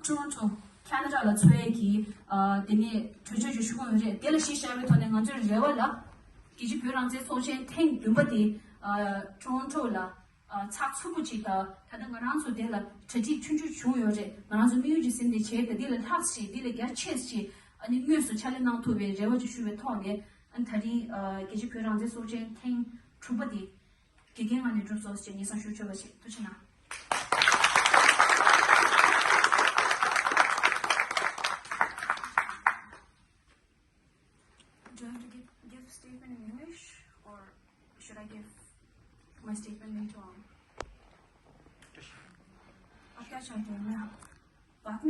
Toronto Canada ལ་ཚོགས་ཡས་ཀྱི། ཨ། དེ་ནས་གྲོས་ཆོད་ཅིག་ཞུ་གི་ཡོད་རེད། དེ་ལ་གཞི་བཞག་པའི་ཐོག་ནས་ང་ཚོའི་རེ་བ་ལ། རྒྱལ་སྤྱིའི་བོད་རང་བཙན་ཚོགས་ཆེན་ཐེངས་བདུན་པ་དེ། ཨ། Toronto ལ། ཨ། ཚགས་ཚུད་པོ་ཅིག་དང་། ད་ལྟ་ང་རང་ཚོ་དེ་ལ་གྲ་སྒྲིག་ཆུང་ཆུང་བྱུང་ཡོད་རེད། ང་རང་ཚོ་དམིགས་ཡུལ་ཅིག་ཟིན་ནས་བྱས། ད་འདི་ལས་ལྷག་ཅིག་འདི་ལས་རྒྱ་ཆེ་ཅིག་ཨ་ནི་དངོས་སུ་ཕྱག་ལས་གནང་ཐུབ་པའི་རེ་བ་ཅིག་ཞུ་བའི་ཐོག་ནས། ཨ་ནི་ད་རིང་། ཨ། རྒྱལ་སྤྱིའི་བོད་རང་བཙན་ཚོགས་ཆེན་ཐེངས་དྲུག་པ་དེ། དགེ་རྒན་ངོས་ནས་གྲུབ་སོང་ཞེས་སྙན་སེང་ཞུ་ཆོག་པ་ཞིག་ཐུགས་རྗེ་གནང་། Do I have to give, give statement in English, or should I give my statement later on? आप क्या चाहते हैं? मैं, बाद में